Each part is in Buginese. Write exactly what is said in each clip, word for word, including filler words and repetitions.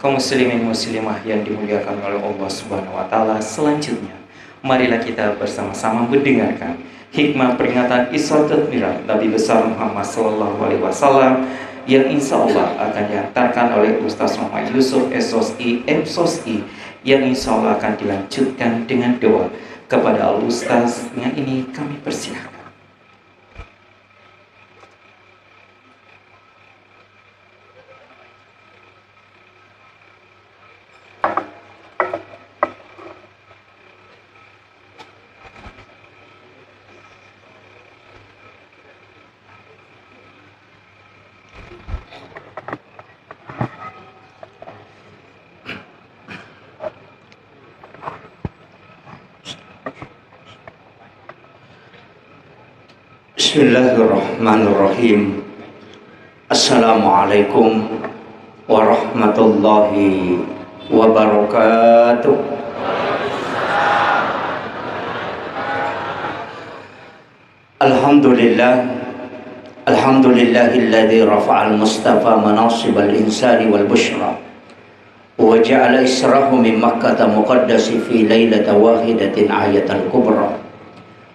Kaum muslimin muslimah yang dimuliakan oleh Allah Subhanahu wa Ta'ala, selanjutnya, marilah kita bersama-sama mendengarkan hikmah peringatan Isra dan Mi'raj Nabi besar Muhammad sallallahu alaihi wasallam, yang insya Allah akan diantarkan oleh Ustaz Muhammad Yusuf, S O S I, M S O S I, yang insya Allah akan dilanjutkan dengan doa kepada Al Ustaz. Yang ini kami persilakan. Bismillahirrahmanirrahim. Assalamualaikum warahmatullahi wabarakatuh. Alhamdulillah. Alhamdulillahilladzi rafa'al mustafa manasibal insani wal busyra. Wa ja'ala israhu min Makkata muqaddasi fi lailata wahidatin ayatal kubra.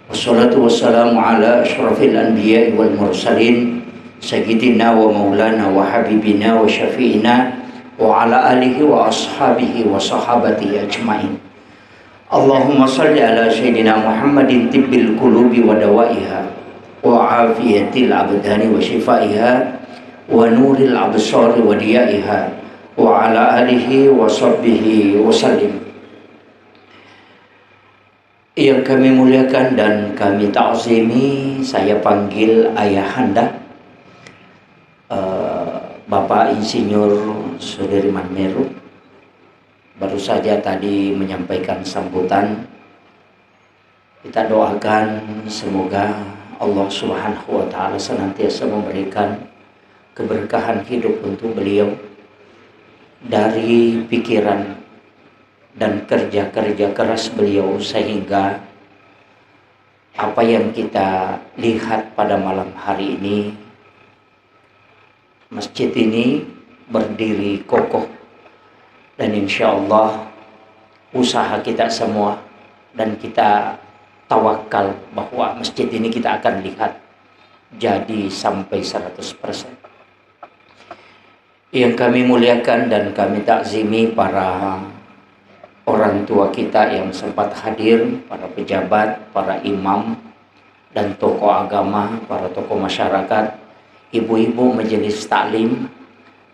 Wassalatu wassalamu ala asyrafil anbiya'i wal mursalin, sayyidina wa maulana wa habibina wa syafi'ina wa ala alihi wa ashabihi wa sahabatihi ajma'in. Allahumma salli ala sayyidina Muhammadin tibbil qulubi wa dawaiha, wa afiyatil abdani wa shifaiha, wa nuril absari wa diyaiha, wa ala alihi wa sahbihi wa sallim. Yang kami muliakan dan kami ta'zimi, saya panggil ayahanda, eh, Bapak Insinyur Sudirman Meru, baru saja tadi menyampaikan sambutan. Kita doakan semoga Allah Subhanahu wa Ta'ala senantiasa memberikan keberkahan hidup untuk beliau, dari pikiran dan kerja-kerja keras beliau, sehingga apa yang kita lihat pada malam hari ini, masjid ini berdiri kokoh, dan insya Allah usaha kita semua, dan kita tawakal bahwa masjid ini kita akan lihat jadi sampai seratus persen. Yang kami muliakan dan kami takzimi para orang tua kita yang sempat hadir, para pejabat, para imam, dan tokoh agama, para tokoh masyarakat, ibu-ibu majelis taklim,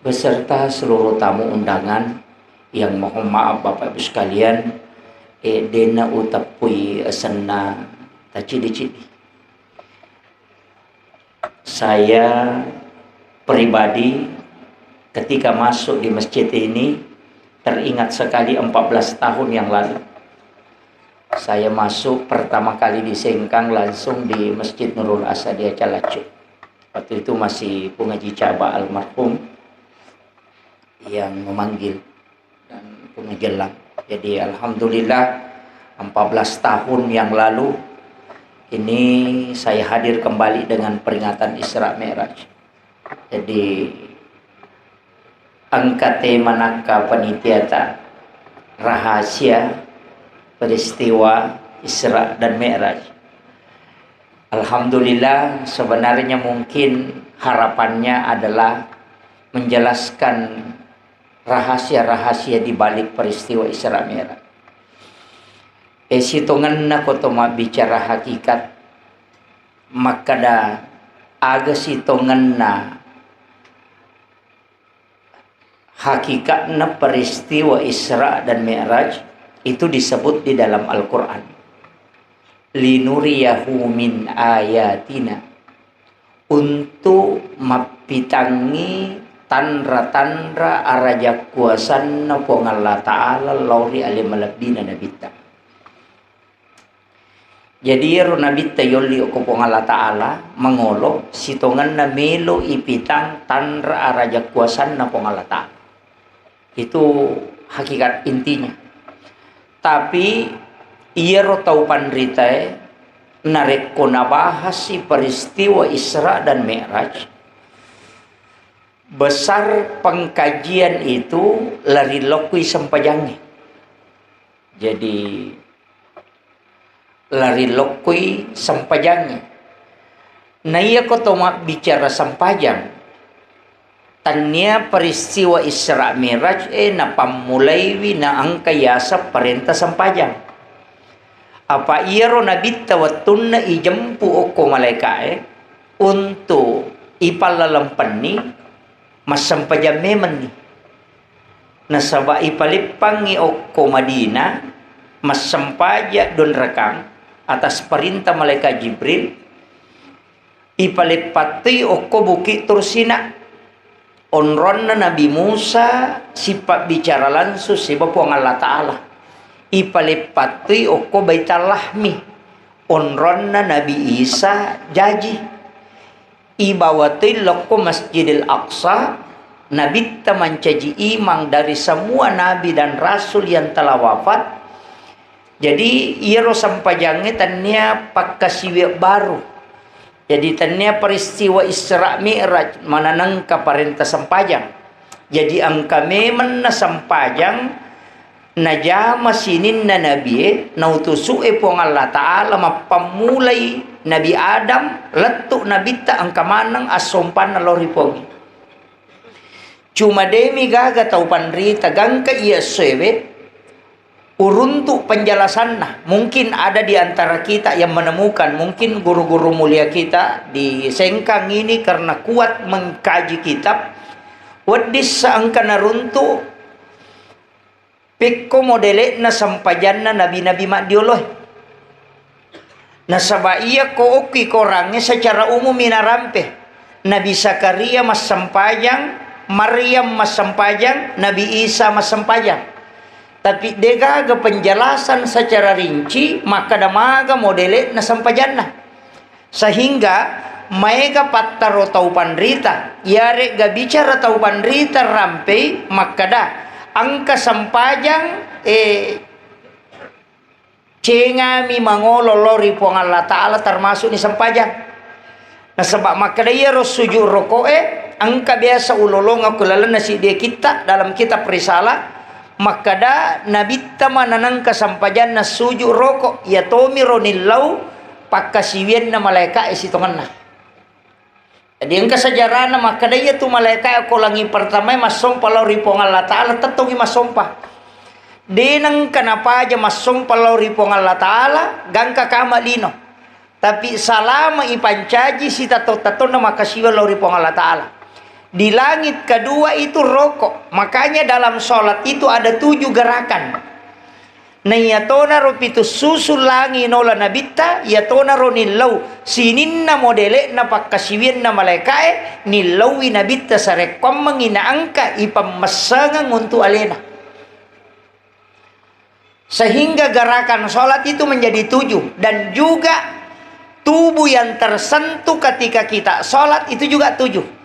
beserta seluruh tamu undangan yang, mohon maaf, Bapak Ibu sekalian, eh, dena uteppui asenna tacidi-cidi. Saya pribadi ketika masuk di masjid ini teringat sekali empat belas tahun yang lalu. Saya masuk pertama kali di Sengkang langsung di Masjid Nurul Asadia Calacu. Waktu itu masih Pungaji Caba almarhum yang memanggil dan Pungaji Jellang. Jadi alhamdulillah empat belas tahun yang lalu ini saya hadir kembali dengan peringatan Isra Mi'raj. Jadi engka tema nakka panitiata rahasia peristiwa Isra dan Mi'raj. Alhamdulillah, sebenarnya mungkin harapannya adalah menjelaskan rahasia-rahasia di balik peristiwa Isra Mi'raj. E, sitongenna ko to mabbicara hakikat, makkada aga sitongenna hakikatna peristiwa Isra dan Mi'raj itu disebut di dalam Al-Quran, "Linuriyahu min ayatina," untuk mappitangngi tanra-tanra arajakkuasanna Puang Allah Ta'ala lao ri ale malebbina Nabitta. Jadi, iyaro Nabitta yolli okko Puang Allah Ta'ala, mangolo sitongenna melo ipitang tanra arajakkuasanna Puang Allah Ta'ala. Itu hakikat intinya. Tapi, iyaro tau panritae, narekko nabahasi peristiwa Isra dan Mi'raj, Besar pengkajian itu lari lokkui sempajangnge. Jadi, lari lokkui sempajangnge. Na iya ko to mabbicara sempajang, tannia peristiwa Isra Mi'raj e napammulaiwi na engka yaseng parenta sempajang. Apa iyaro nabitta wettunna ijempu okko malaeka'e untu ipallalempenni, massempajang memenni. Nasaba ipaleppangngi okko Madinah, massempajang dua rakang atas perintah malaikat Jibril, ipaleppattui okko Bukit Tursina, onronna Nabi Musa sipabbicara langsung siba Puang Allah Ta'ala. Ipaleppattui okko Baital Lahmi, onronna Nabi Isa jaji. Ibawa toi lokko Masjidil Aqsa, Nabitta mancaji imang dari semua nabi dan rasul yang telah wafat. Jadi, iyaro sempajangnge tannia pakkasiwiang baru. Jadi, tannia peristiwa Isra Mi'raj mananengka parenta sempajang. Jadi, engka memenna sempajang najama sininna nabie, nautusu'e Puang Allah Ta'ala mappammulai Nabi Adam, lettu nabitta engka maneng assompanna lao ri Puangnge. Cuma demi gaga tau panrita gangka iya essoewe, uruntu penjelasanna. Mungkin ada di antara kita yang menemukan, mungkin guru-guru mulia kita di Sengkang ini karena kuat mengkaji kitab, wedding sa engka naruntu pekko modele'na sempajanna nabi-nabi maddioloe. Nasaba iya ko okki korangnge secara umum i narampe. Nabi Zakaria massempajang, Maryam massempajang, Nabi Isa massempajang. Tapi degaga penjelasan secara rinci makkeda maga modele'na sempajanna. Sehingga maega pattaro tau panrita, iyare'ga bicara tau panrita rampei makkeda, engka sempajang, eh, cengami mangolo lao ri Puang Allah Ta'ala, termasukni sempajang. Nasaba makkeda iyaro sujud roko'e, engka biasa ulolongeng ku lalenna siddi kitta dalam kitab Risalah, makkeda nabitta mananengka sempajanna sujud roko, iya tomiro nillau pakkasiwianna malaeka'e sitongenna. Jadi engka sejarahna makkeda iyatu malaeka ko langi pertamae massompa lao ri Puang Allah Ta'ala, tettongi massompa. De nengka napaja massompa lao ri Puang Allah Ta'ala, gangka kama lino. Tapi salama ipancaji sitato-tatonna makkasiwiang lao ri Puang Allah Ta'ala. Di langit kedua itu rokok. Makanya dalam sholat itu ada tujuh gerakan. Naiyatonaro pitu susu langi nola nabitta, iyatonaro nillau sininna modele'na pakkasiwianna malaekae, nillaui nabitta sarekkoammengngi naengka ipemmessengeng untu alena. Sehingga gerakan sholat itu menjadi tujuh, dan juga tubuh yang tersentuh ketika kita sholat itu juga tujuh.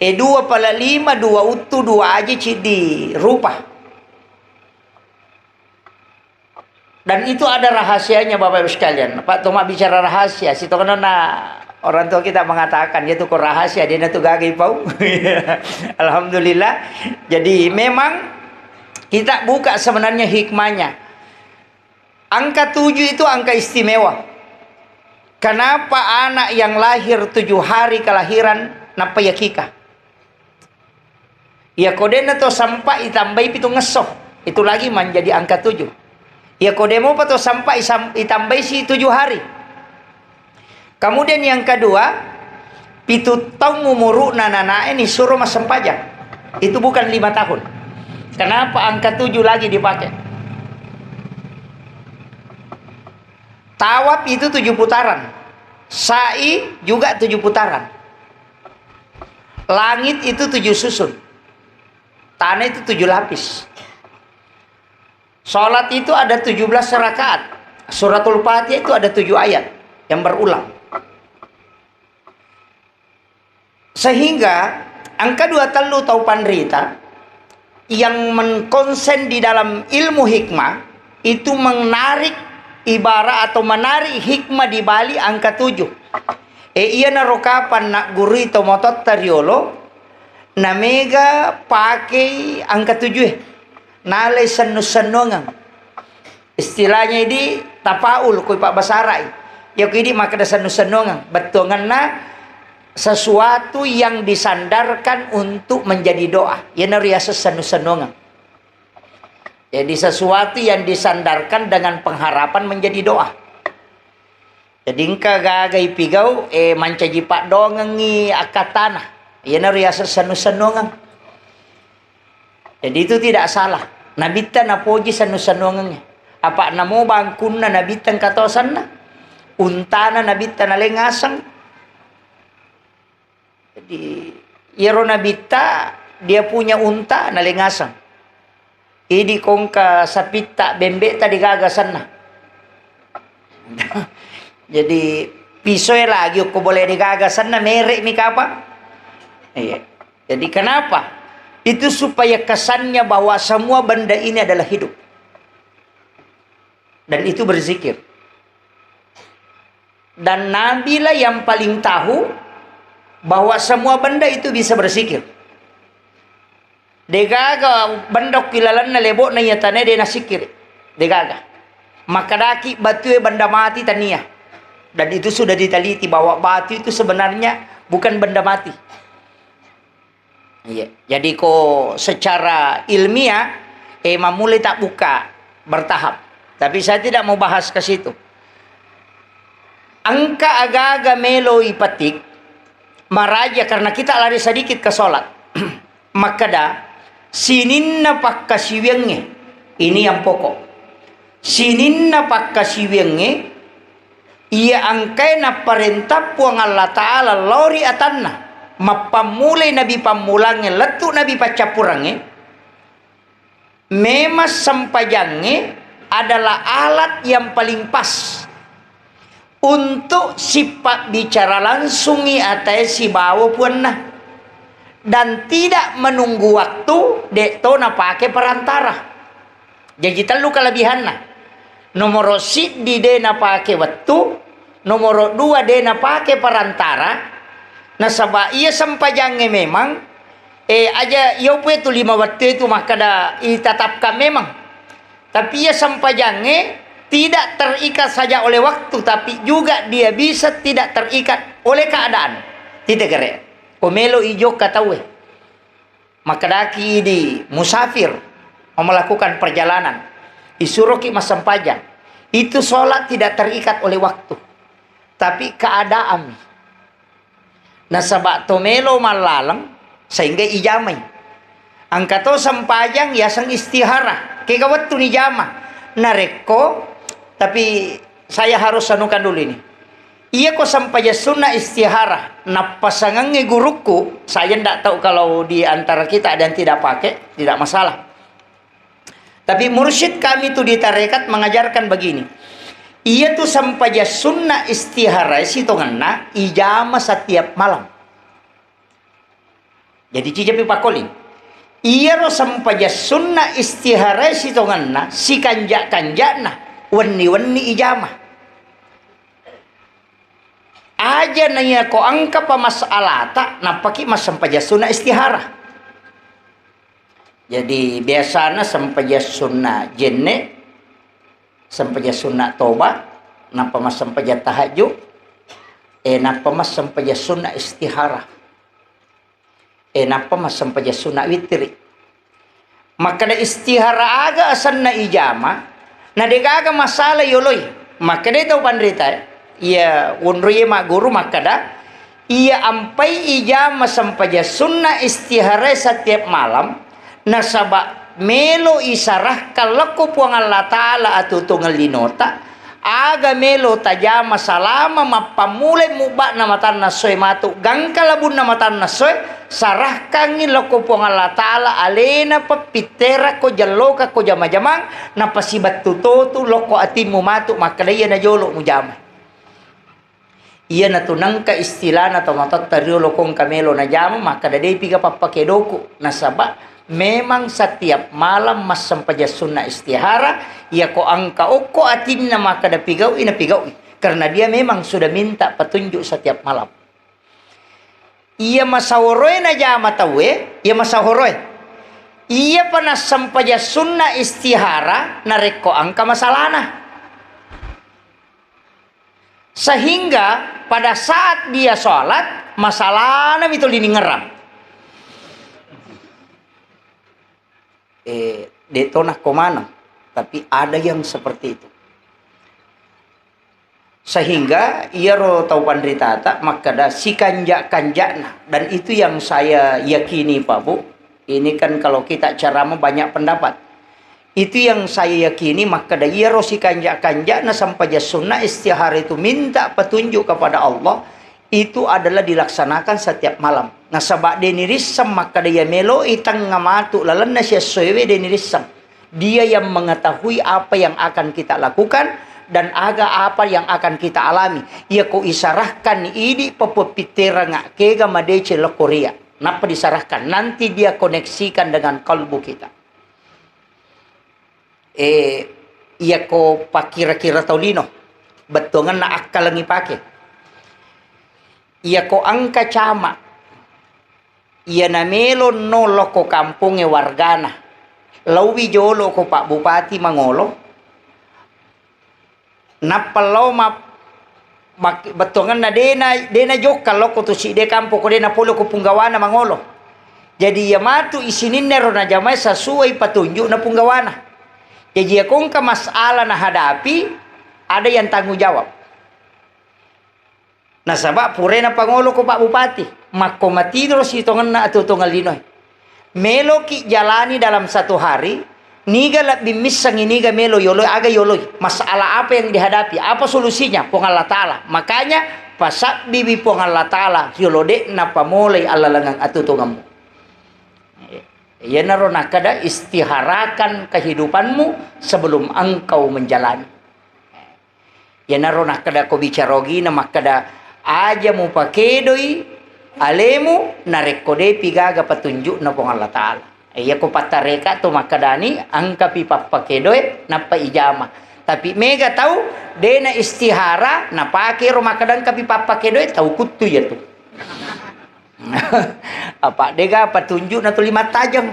E, dua pala lima, dua uttu, dua aji, ciddi rupa. Dan itu ada rahasianya, Bapak Ibu sekalian. Pak Toma bicara rahasia, sitongenna orang tua kita mengatakan, yaitu ko rahasia, dia natu gaga ipau. Alhamdulillah. Jadi memang kita buka sebenarnya hikmahnya. Angka tujuh itu angka istimewa. Kenapa anak yang lahir tujuh hari kelahiran nappa yakika? Iya ko denna to sempa itambai pitungngesso, itu lagi menjadi angka tujuh. Iya ko demopa to sempa isam-, itambai si tujuh hari. Kemudian yang kedua, pitu taung umuru'na nanae nisuro massempajang. Itu bukan lima tahun. Kenapa angka tujuh lagi dipakai? Tawaf itu tujuh putaran. Sa'i juga tujuh putaran. Langit itu tujuh susun. Tanah itu tujuh lapis. Sholat itu ada tujuh belas rakaat. Suratul Fatihah itu ada tujuh ayat yang berulang. Sehingga angka dua tellu tau panrita yang mengkonsen di dalam ilmu hikmah itu menarik ibarat atau menarik hikmah di balik angka tujuh. E, iyanaro kapan naggurui tomatoatta riolo, Namega pakei angka tujue. Nalai sennu-sennuangeng. Istilahnya idi tafaul, koi pabbasara'i. Iya ko idi makkeda sennu-sennuangeng. Bettuangenna sesuatu yang disandarkan untuk menjadi doa. Iyanaro riaseng sennu-sennuangeng. Jadi sesuatu yang disandarkan dengan pengharapan menjadi doa. Jadi engka gaga ipigau, eh, mancaji paddoangengngi akkattana. Iyanaro riaseng sennu-sennuangeng. Jadi itu tidak salah. Nabitta napoji sennu-sennuangengnge. Apa namo bangkunna Nabitta engka to asenna. Untana Nabitta naleng aseng. Jadi, iyaro Nabitta, dia punya unta, naleng aseng. Idi kongka sapitta, bembe'ta degaga asenna. Jadi, pisoe lagi okko bolae degaga asenna, mere'mi kapang. Iya. Jadi, kenapa? Itu supaya kesannya bahwa semua benda ini adalah hidup. Dan itu berzikir. Dan Nabilah yang paling tahu bahwa semua benda itu bisa berzikir. Degaga benda okki lalenna lebo'na iya tanae de nasikiri. Degaga. Makkedaki batue benda mati tania. Dan itu sudah diteliti bahwa batu itu sebenarnya bukan benda mati. Iya. Jadi ko secara ilmiah, eh, mammulai tabbuka bertahap. Tapi saya tidak mau bahas ke situ. Engka aga-aga melo ipetik, maraja karena kita lari sedikit ke sholat. Makkeda, sininna pakkasiwiangnge, ini yang pokok. Sininna pakkasiwiangnge, iya engkae napparenta Puang Allah Ta'ala lao ri atanna, mappammulai nabi pammulangnge lettu nabi paccappurangnge, memang sempajangnge adalah alat yang paling pas untuk sipabbicara langsungi atae sibawa puanna, dan tidak menunggu waktu, de' to napake perantara. Jaji tellu kelebihanna. Nomoro siddi de' napake wettu, nomoro dua de' napake perantara, nasaba iya sempajangnge memang, eh, aja iya upu itu lima wettu itu makkeda itatapkan memang. Tapi iya sempajangnge tidak terikat saja oleh waktu, tapi juga dia bisa tidak terikat oleh keadaan. Titegere. Ko melo ijokka tauwe. Makkedaki idi musafir, mau melakukan perjalanan, isuroki massempajang. Itu sholat tidak terikat oleh waktu, tapi keadaan. Nasaba to melo mallaleng, sehingga ijamai. Engka to sempajang yaseng istihara, kega wettu nijama. Narekko, tapi saya harus anukan dulu ini. Iya ko sempajang sunna istihara, nappasangengngi gurukku, saya ndak tahu kalau di antara kita ada yang tidak pakai, tidak masalah. Tapi mursyid kami tu di tarekat mengajarkan begini. Iya tu sempajang sunna istihara sitongenna ijama setiap malam. Jadi, cijapi pakoli. Iyaro sempajang sunna istihara sitongenna, sikanja-kanjana, wenni-wenni ijama. Aja naiya ko engka pa masalata, nappaki massempajang sunna istihara. Jadi, biasana sempajang sunna jenne, sempajang sunna toba, nappa massempajang tahajud, eh, nappa massempajang sunna istihara. Eh, nappa massempajang sunna witiri. Makkeda istihara aga asenna ijama, na degaga masalah yoloi. Makkeda tau panrita, iya wonroie magguru makkeda, iya ampai ijama sempajang sunna istihara setiap malam, nasaba melo isarahkan lokko Puang Allah Ta'ala atutungeng linota, aga melo tajama salama mappammulai mubba'na matanna essoe matu gangka labunna matanna essoe, sarahkangngi lokko Puang Allah Ta'ala alena peppitterakko jallokakko jama-jamang, napasibattu totu lokko atimmu matu makkeda iya najolo mujama. Iyanatu nengka istilana tomatoatta riolo ko engka melo najama, makkeda depi ga pappakedoku, nasaba memang setiap malam massempajang sunna istihara, iyako engka okko atinna makkeda pigau'i, napigau'i. Karena dia memang sudah minta petunjuk setiap malam. Iya masahoroe najama tauwe, iya masahoroe. Iyapa nassempajang sunna istihara narekko engka masalana. Sehingga pada saat dia sholat, masalana mi tuli ningerang. Eh, de' to nakko maneng, tapi ada yang seperti itu. Sehingga iyaro tau panritata makkeda sikanja'-kanja'na, dan itu yang saya yakini, Pak Bu. Ini kan kalau kita ceramah banyak pendapat. Itu yang saya yakini, makkeda iyaro sikanja'-kanja'na sempajang sunna istihara itu minta petunjuk kepada Allah, itu adalah dilaksanakan setiap malam. Nasaba' de' nirisseng makkeda iya melo'i tengnga matu lalenna siessoewe, de' nirisseng. Dia yang mengetahui apa yang akan kita lakukan dan aga apa yang akan kita alami. Iya ko isarahkan idi' pappitterengnga kega madeceng lokko ria. Nappa disarahkan, nanti dia koneksikan dengan kalbu kita. Eh, iyako pakkira-kira tau lino, bettuangenna akkalengngi pake. Iyako engka cama, iya namelo no lokko kampongnge wargana, lauwi jolo ko Pak Bupati mangolo, Nappa lao ma-, mak-, bettuangenna dena, dena jokka lokko tu sidde kampo ko dena pole ko punggawana mangolo. Jadi iya matu isininna ro najamai sesuai patunjuk na punggawana. Jadi iya kongka masalah nahadapi, ada yang tanggung jawab. Nasaba' purai napangolo ko Pak Bupati, makko matidro sitongenna atuo-tuongeng linoe. Meloki jalani dalam satu hari, niga lebbi missengi, niga melo yoloi, aga yoloi. Masalah apa yang dihadapi, apa solusinya? Puang Allah Ta'ala. Makanya, pasabbiwi Puang Allah Ta'ala, yolo de'na pamolai allalengeng atuo-tuongemmu. Iyanaro nakkeda, istiharakan kehidupanmu sebelum engkau menjalani. Iyanaro nakkeda ko bicara ogina makkeda, aja mupakedoi alemu narekko depi gaga patunjukna Puang Allah Ta'ala. Iyako pattareka to makkedani, engkapi pappakedoe nappa ijama. Tapi mega tau dena istihara napake ro makkeda engkapi pappakedoe, tau kuttu iyatu. Apa dega patunjukna tuli mattajeng.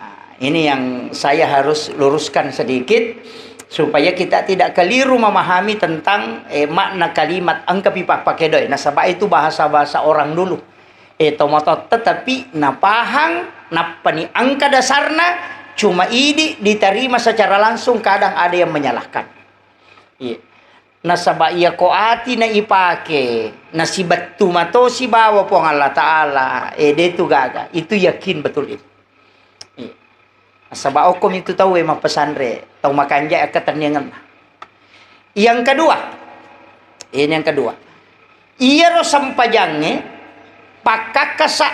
Ah, ini yang saya harus luruskan sedikit, supaya kita tidak keliru memahami tentang, eh, makna kalimat engkapi pappakedoe. Nasaba itu bahasa-bahasa orang dulu. Eh, tomatoatta, tetapi napahang, nappani engka dasarna, cuma idi diterima secara langsung, kadang ada yang menyalahkan. Iya. Nasaba iya ko ati na ipake, nasibettu mato sibawa Puang Allah Ta'ala, eh, de tu gaga. Itu yakin betul itu. Iya. Nasaba okko mitu tau e mappesanre, tau makanja akkatenniangenna. Yang kedua, ini yang kedua. Iyaro sempajangnge pakkakkasa,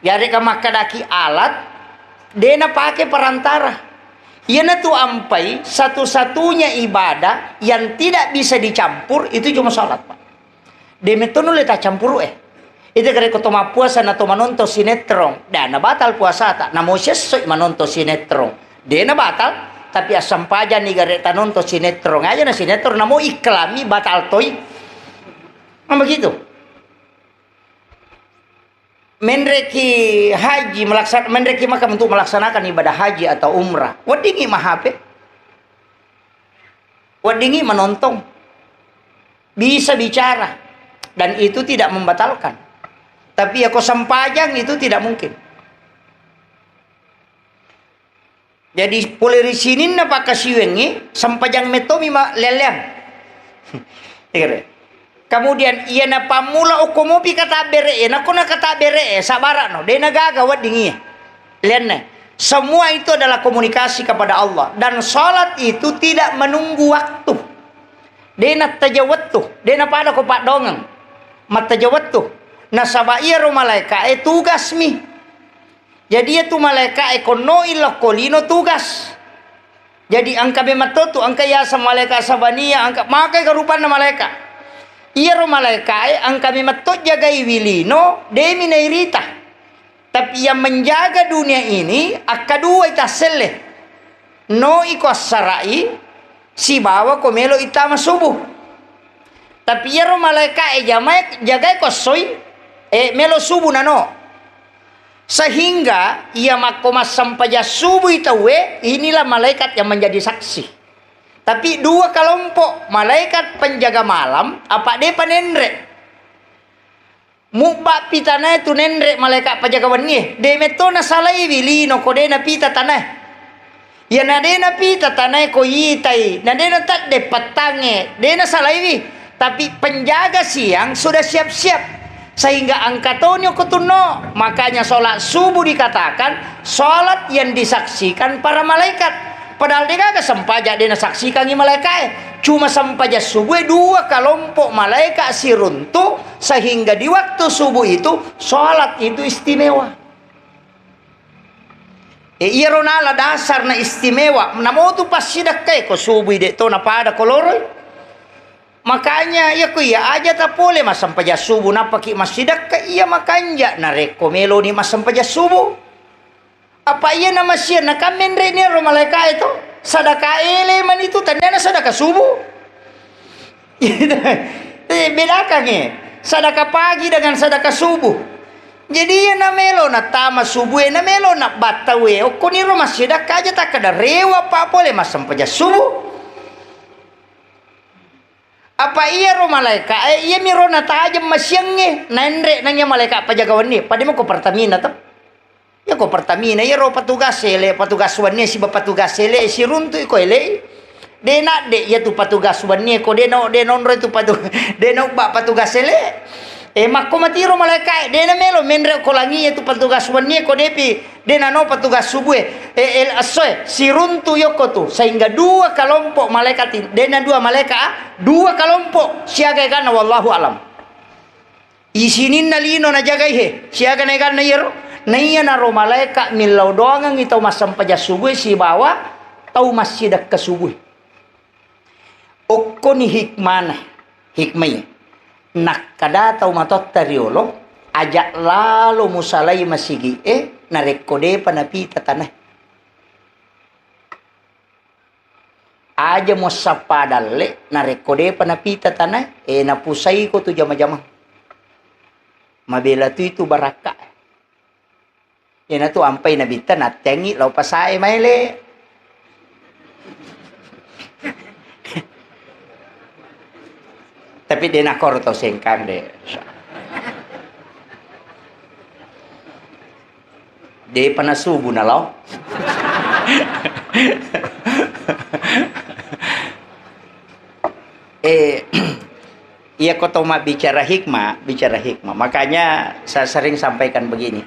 yarega makkedaki alat, de napake perantara. Iyanatu ampai satu-satunya ibadah yang tidak bisa dicampur itu cuma salat, Pak. De metto nulle taccampuru e. Itu kare ko to mappuasa na to manonton sinetron, dana batal puasata, namo sessoi manonton sinetron. De na batal, tapi assampajanni gare tanonton sinetron aja na sinetron, namo iklanmi batal toi. Kan begitu. Menreki haji, melaksan-, menreki Makkah untuk melaksanakan ibadah haji atau umrah, weddingi mahape, weddingi menonton, bisa bicara, dan itu tidak membatalkan. Tapi ya ko sempajang itu tidak mungkin. Jadi, pole ri sininna pakkasiwiangngi, sempajang mettomi ma-, leang-leang. Iyaro. Kemudian, iyana pammula okko mopi katabbere'e, nakko na katabbere'e, sabara'no, de na gaga wedding iya. Leanna. Semua itu adalah komunikasi kepada Allah. Dan salat itu tidak menunggu waktu. De na taja wettu, de na pada ko paddongeng. Mattaja wettu. Nasaba iyaro malaeka'e tugasmi. Jadi, iyatu malaeka'e konnoi lokko lino tugas. Jadi, engka memang totu, engka yaseng malaeka Sabania, engka, makai ga rupanna malaeka. Iyaro malaeka'e engka memang to jagaiwi lino, demi nairita. Tapi yang menjaga dunia ini, akkaduai tasselle. No iko assara'i, sibawa ko melo ittama subuh. Tapi iyaro malaeka'e jamae, jagae ko essoi, Eh, melo subuh nano. Sehingga ia makko massempajang subuh tauwe, inilah malaikat yang menjadi saksi. Tapi dua kelompok, malaikat penjaga malam, apa depa nenre. Mubba pitanae tu nenre malaikat penjaga wennie. De metto nasalaiwi lino ko de napita tanae. Iya na de napita tanae ko itai, na de natedde pettangnge, de nasalaiwi. Tapi penjaga siang sudah siap-siap. Sehingga engka toni okko tunno. Makanya sholat subuh dikatakan sholat yang disaksikan para malaikat. Padahal degaga sempajang de nasaksikangi malaikae. Cuma sempajang subuh dua kelompok malaikat siruntu, sehingga di waktu subuh itu sholat itu istimewa. E, iyaro nala dasarna istimewa. Namotu passidakkae ko subui de to napada ko loroi. Makanya iya ko iya aja tapole massempajang subuh nappaki massidakka iya makanja narekko meloni massempajang subuh. Apa iya namasiang nakammenre ni ro malaikae to? Sadaka ele mani tu tandana sadaka subuh. Eh, bedakangnge sadaka pagi dengan sadaka subuh. Jadi iya namelo natama subuh e namelo nabbattaue okkoniro massidakka aja takkada rewa pa pole massempajang subuh. Apa iyaro malaeka'e, iyamiro natajeng masiangnge, naenre' nang iya malaeka' pajaga wenni, pada mako Pertamina to. Iya ko Pertamina, iyaro patugas ele', patugas wenni siba patugas ele' siruntu'i ko ele'i. De' nadde' iyatu patugas wenni ko de' na, de' naonro itu patu-, de' naubba' patugas ele'. E, makko matiro malaeka'e, de' namelo menre' ko langi iyatu patugas wenni ko de'pi De' nano patugas subuhe, eh, el-, essoe, siruntu' yokko tu, sehingga dua kelompok malaikat ini, de' na dua malaikat, ah, dua kelompok, siaga eganna, wallahu alam. Isininna lino najagai he, siaga na eganna iyaro, naiya naro malaikat millau doangengngi tau massempajang subuhe sibawa tau massidakka subuhe. Okkoni hikmana, hikmai. Nakkada tau matoatta riolo, aja' lalo musalai masigi'e narekko de'pa napita tanae. Aja' muassappa dalle' narekko de'pa napita tanae, e, napusaiko tu jama-jamang. Mabela tu itu barakka. Iyanatu ampai nabitta natteangngi lao pasae maele. Tapi de' nakoro tau sengkang de'. De'pa nasubu nalao. Eh, iya ko tau mabbicara hikmah, bicara hikmah. Makanya saya sering sampaikan begini.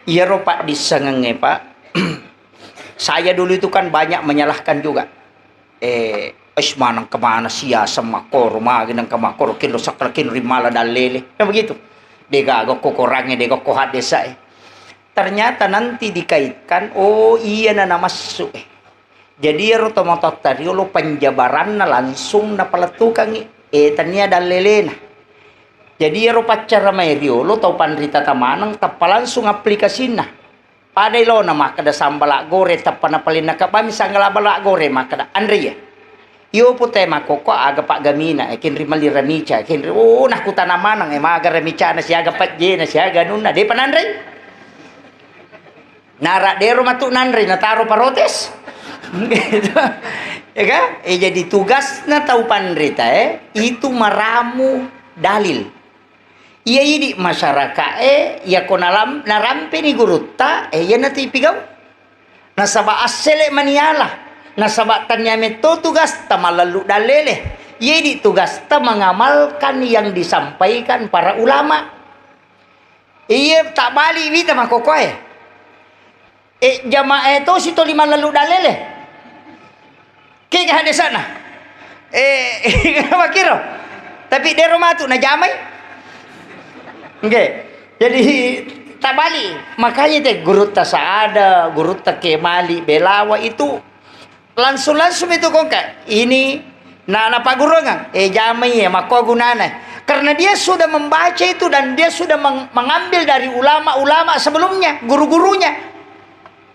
Iyaro paddissengengnge, Pak, saya dulu itu kan banyak menyalahkan juga. Eh, "Eish, maneng kemana siaseng makkoro, magi nengka makkoro, kinro sakra kinro rimala dallele." Kan begitu. De'gaga ko korangnge, de'gaga ko haddesae. Ternyata nanti dikaitkan, oh, iyana namassu, eh. Jadi iyaro tomatoatta riolo penjabaranna langsung napalettukangngi, eh, tania dallelena. Jadi iyaro paccara mae riolo tau panrita tamaneng tappa langsung aplikasinna. Pada ilona makkeda sambala' goreng tappa napalenna kebbami sanggala' bala' goreng makkeda, "Anre iya." Iyo pute makkokko aga paggamina, eh, kenri mali ramica, kenri, oh, nakkutana maneng, eh, maga ramicana siaga pejjena siaga anunna, de'pa nanrei. Nara de'ro matu nanre, nataro protes. Gitu. Ya kan? Eh, jadi tugasna tau panrita, eh, itu meramu dalil. Iya idi' masyarakae, iya ko nalam-, narampeni gurutta, eh, iyanatu ipigau. Nasaba' assele' maniala. Nasaba' tania metto tugas tamallallu dallele. Iya idi' tugasta mengamalkan yang disampaikan para ulama. Iya, tabali' wita makkokkoe. Eh, jamaah itu si toli mallallu dallele. Kega hadesana. Eh, makkiro. Tapi de'ro matu najamai. Nggih. Jadi tabali'. Makanya te gurutta Saada, gurutta Kemali, Belawa itu langsung-langsung itu kongka. Ini na, napagurungang, eh, jamai, eh, makko gunana. Karena dia sudah membaca itu dan dia sudah meng-, mengambil dari ulama-ulama sebelumnya, guru-gurunya.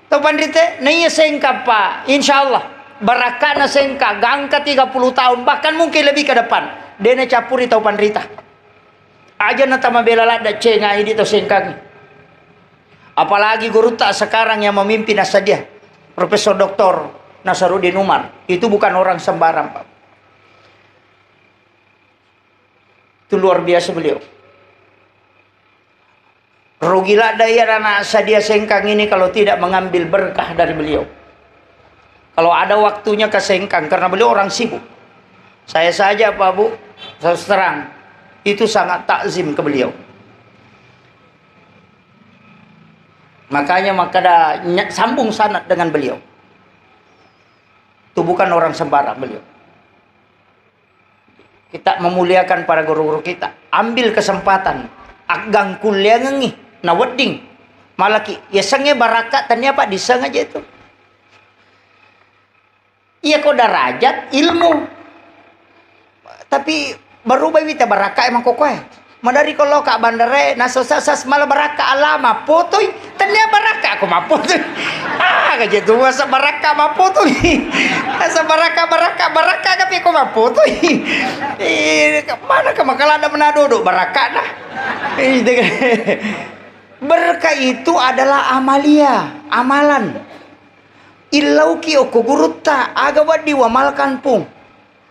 Tau panrita, naiya sengka, Pak. Insya Allah, barakkana sengka, gangka tiga puluh tahun, bahkan mungkin lebih ke depan. De'na cappuri tau panrita. Aja natamabela ladda cenga idi to Sengkangi. Apalagi gurutta sekarang yang memimpin nasadia, Profesor Doktor Nasaruddin Umar. Itu bukan orang sembarang, Pak. Itu luar biasa beliau. Rugi ladda iya anak sadia Sengkang ini kalau tidak mengambil berkah dari beliau. Kalau ada waktunya ke Sengkang, karena beliau orang sibuk. Saya saja, Pak Bu, terus terang, itu sangat takzim ke beliau. Makanya, maka ada ny-, sambung sanad dengan beliau. Itu bukan orang sembarang beliau. Kita memuliakan para guru-guru kita. Ambil kesempatan. Aggang kulliangengi. Na wedding. Malaki. Yasengnge barakka tania, Pak, diseng aja itu. Iya ko darajat ilmu. Tapi berubah wita barakka emang kokoe. Madari ko loka bandare, naso sasas mala barakka alama potoi. Tania barakka ko mapotoi. Ah, gaje tu masa barakka mapotoi. Asa barakka, barakka, barakka, tapi ko mapotoi. Eh, mana ke makala ada menadodo barakka dah. Eh, itu kan. Berkah itu adalah amalia, amalan. Illauki okko gurutta, aga wedding uamalkan, Pung.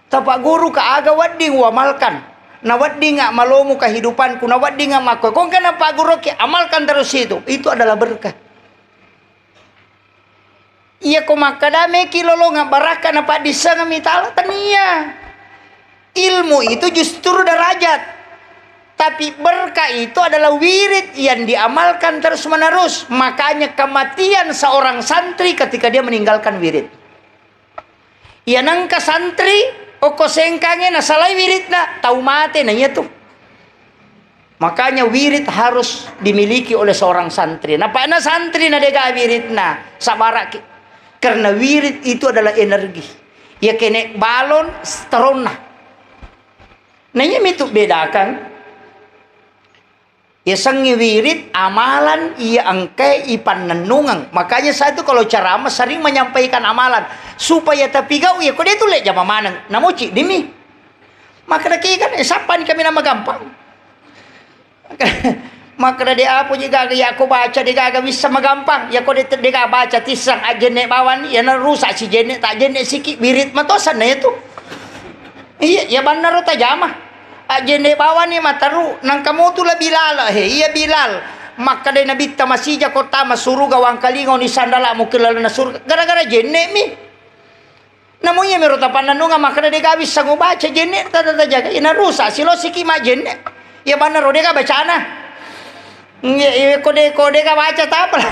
Tapagguruka aga wedding uamalkan. Naweddinga malomu kehidupanku, naweddinga makko. Kongka napagguruki, amalkan terus itu. Itu adalah berkah. Iya ko makkada meki lolonga barakka napaddissengami taala, tania. Ilmu itu justru derajat. Tapi berkah itu adalah wirid yang diamalkan terus-menerus. Makanya kematian seorang santri ketika dia meninggalkan wirid. Iya nengka santri, okko Sengkange nasalai wiridna, tau mate na iya tu. Makanya wirid harus dimiliki oleh seorang santri. Napakna santri na dega wiridna, sabaraki. Karena wirid itu adalah energi. Ya kene balon, teronna. Nah, iya mitu bedakan. Yasengnge wirid, amalan iya engkae ipannennungeng. Makanya saya tuh kalau ceramah sering menyampaikan amalan supaya tapigau, ya kode tulle jama maneng. Namo ciddimi. Makkeda ki kan, eh, sappani kami nama gampang. Makkeda de apa je gaga, ya ko baca de gaga bisa magampang. Ya ko de, de gaga baca tissang ajenne bawani, ya na rusak si jenne, tak jenne siki, wirid matosan na itu. Iya, iya bannaro tajama. Ajjenne bawani mataru, nangka motu la Bilal, he, iya Bilal. Makkeda Nabitta masija ko tama suruga wangkalinga oni sandala mukki lalenna suruga. Gara-gara jenne mi. Namu iya mero tapannanunga makkeda de gawi sangu baca jenne tata tajaga. Ina rusak silosiki ma jenne. Iya bannaro de ga bacana. Nge, iya ko de, ko de ga baca tapala.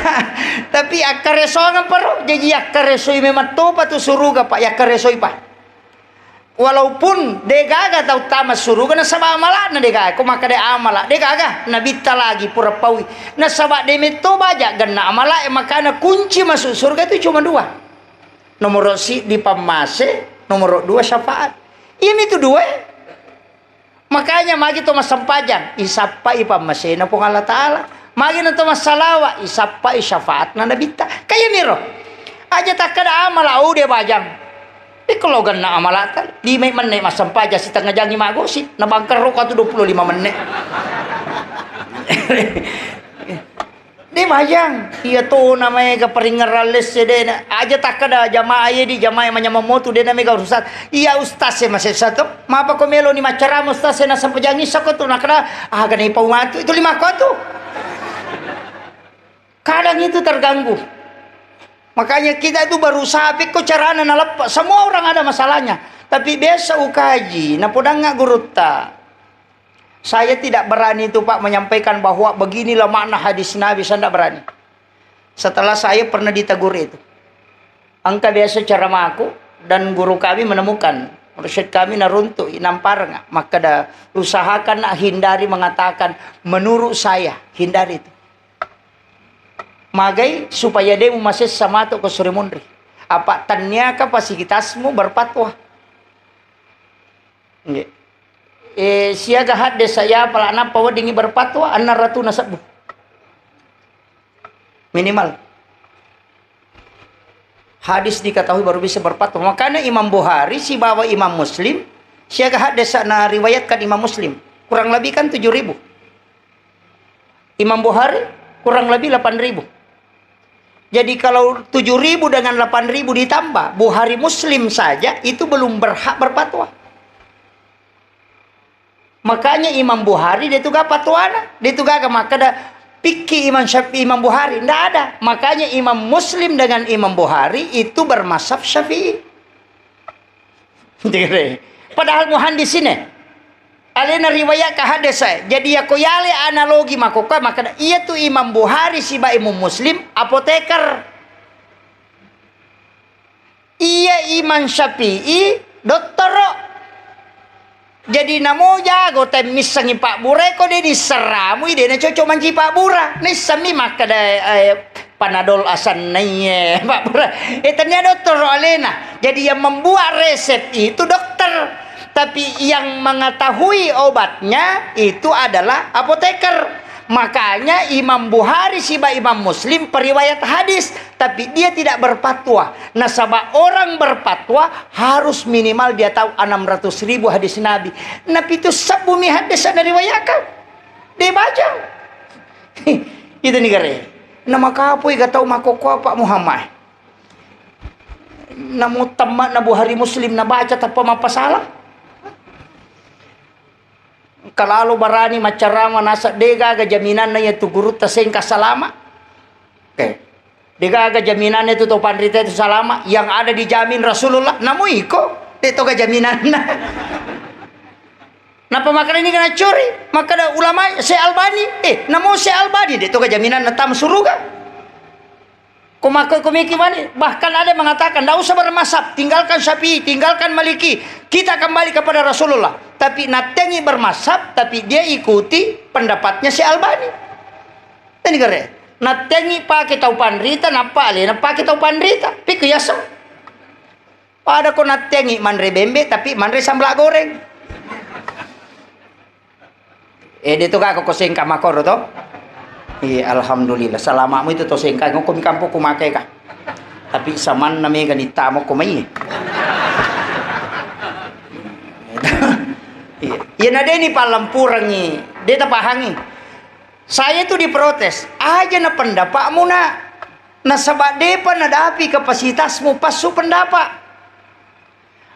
Tapi akkaresongeng paro. Jaji akkaresoi memang topa tu suruga, Pak. Yakkaresoi, Pak. Walaupun degaga tau tama suruga nasaba amala'na degaga, ko makkeda amala degaga, nabitta lagi pura paui. Nasaba de metto baja ganna amala e, makana kunci masuk surga itu cuma dua. Nomoro siddi pammase, nomoro dua syafaat. Iya mitu dua e. Makanya magi to massempajang, isappai pammasena Puang Allah Ta'ala. Magi na to massalawa, isappai syafaatna nabitta. Kaya miro. Aja takkeda amala, oh, de bajang. Pekko loganna amalata, lima menit massempajang, setengah jangi magosip, na bangkerro ko tu dua puluh lima menit. De bajang, iya to na maega paringngerang lesse de na. Aja takkeda jamaah ye di jamaah manyameng motu de na mega urusan. Iya ustaz e masessa to. Mapa ko melo ni maccarama ustaz e na sempajang isa ko tu nakkeda, ah, gana ipau matu itu lima ko tu. Kadang itu terganggu. Makanya kita itu berusaha, pekko carana naleppa. Semua orang ada masalahnya. Tapi biasa ukaji, napodangnga gurutta. Saya tidak berani itu, Pak, menyampaikan bahwa beginilah makna hadis Nabi, saya tidak berani. Setelah saya pernah ditegur itu. Engka biasa ceramaku dan guru kami menemukan, mursyid kami naruntuk, namparnga. Makkeda, usahakan nak hindari mengatakan, "Menurut saya," hindari itu. Magai supaya de mumasessa matu ko suri munri. Apa tanniaka pasikitasmu berfatwa. Nggih. Eh, siaga hadde saya pala nappa weddingi berfatwa, anna ratuna sebbu. Minimal. Hadis diketahui baru bisa berfatwa. Makanya Imam Bukhari sibawa Imam Muslim, siaga hadis na riwayatkan Imam Muslim. Kurang lebih kan tujuh ribu. Imam Bukhari kurang lebih delapan ribu. Jadi kalau tujuh ribu dengan delapan ribu ditambah, Bukhari Muslim saja itu belum berhak berfatwa. Makanya Imam Bukhari dia tu ga fatwana, dia tu gaga makkeda pikki Imam Syafi'i, Imam Bukhari, ndak ada. Makanya Imam Muslim dengan Imam Bukhari itu bermazhab Syafi'i. Padahal muhandis ini alena riwayat ka hadis saya. Jadi ya ko yale analogi makkokkoe makkeda iya tu Imam Bukhari siba Imam Muslim apoteker. Iya Imam Syafi'i dottoro. Jadi namo jago temmissengi pabbura ko de nisseramui de na cocok manci pabbura. Nissemmi makkeda eh, panadol asanna iye pabbura. Eh tania dottoro alena. Jadi yang membuat resep itu dokter. Tapi yang mengetahui obatnya itu adalah apoteker. Makanya Imam Bukhari siba Imam Muslim periwayat hadis, tapi dia tidak berfatwa. Nasaba orang berfatwa harus minimal dia tahu enam ratus ribu hadis Nabi. Napitu sebbu mi hadis na riwayatkan. Dia baca. Itu ni gare. Nama kapui ga tahu makoko apa Muhammad. Namu temma na Bukhari Muslim na baca tanpa mapasala. Kalalo barani maccarama nasa de gaga jaminanna iya tu gurutta sengka salama. Oke. De gaga jaminanna itu to panrita itu salama. Yang ada dijamin Rasulullah. Namu iko de to ga jaminanna. Napa makana ini kena curi? Makana ulama Syekh Albani. Eh, namu Syekh Albani de to ga jaminanna tam suruga. Ko makko ko miki mani, bahkan ada yang mengatakan, "Ndak usah bermazhab, tinggalkan Syafi'i, tinggalkan Maliki, kita kembali kepada Rasulullah." Tapi nattengi bermazhab, tapi dia ikuti pendapatnya si Albani. Ini kare. Nattengi pakai tau panrita, nappa alena pakai tau panrita. Pikku yasa. Pada ko nattengi manre bembe, tapi manre sambla goreng. Eh, de to ga ko sengka makoro to? Iya, alhamdulillah. Salamamu itu to sengka, ngoko mi kampo ku make ka. Tapi samanna mega ni tamo ko mai. Iya, iya na de ni pallampurangi, de tapahangi. Saya itu diprotes, aja na pendapatmu nak. Nasaba depa nadapi kapasitasmu passu pendapat.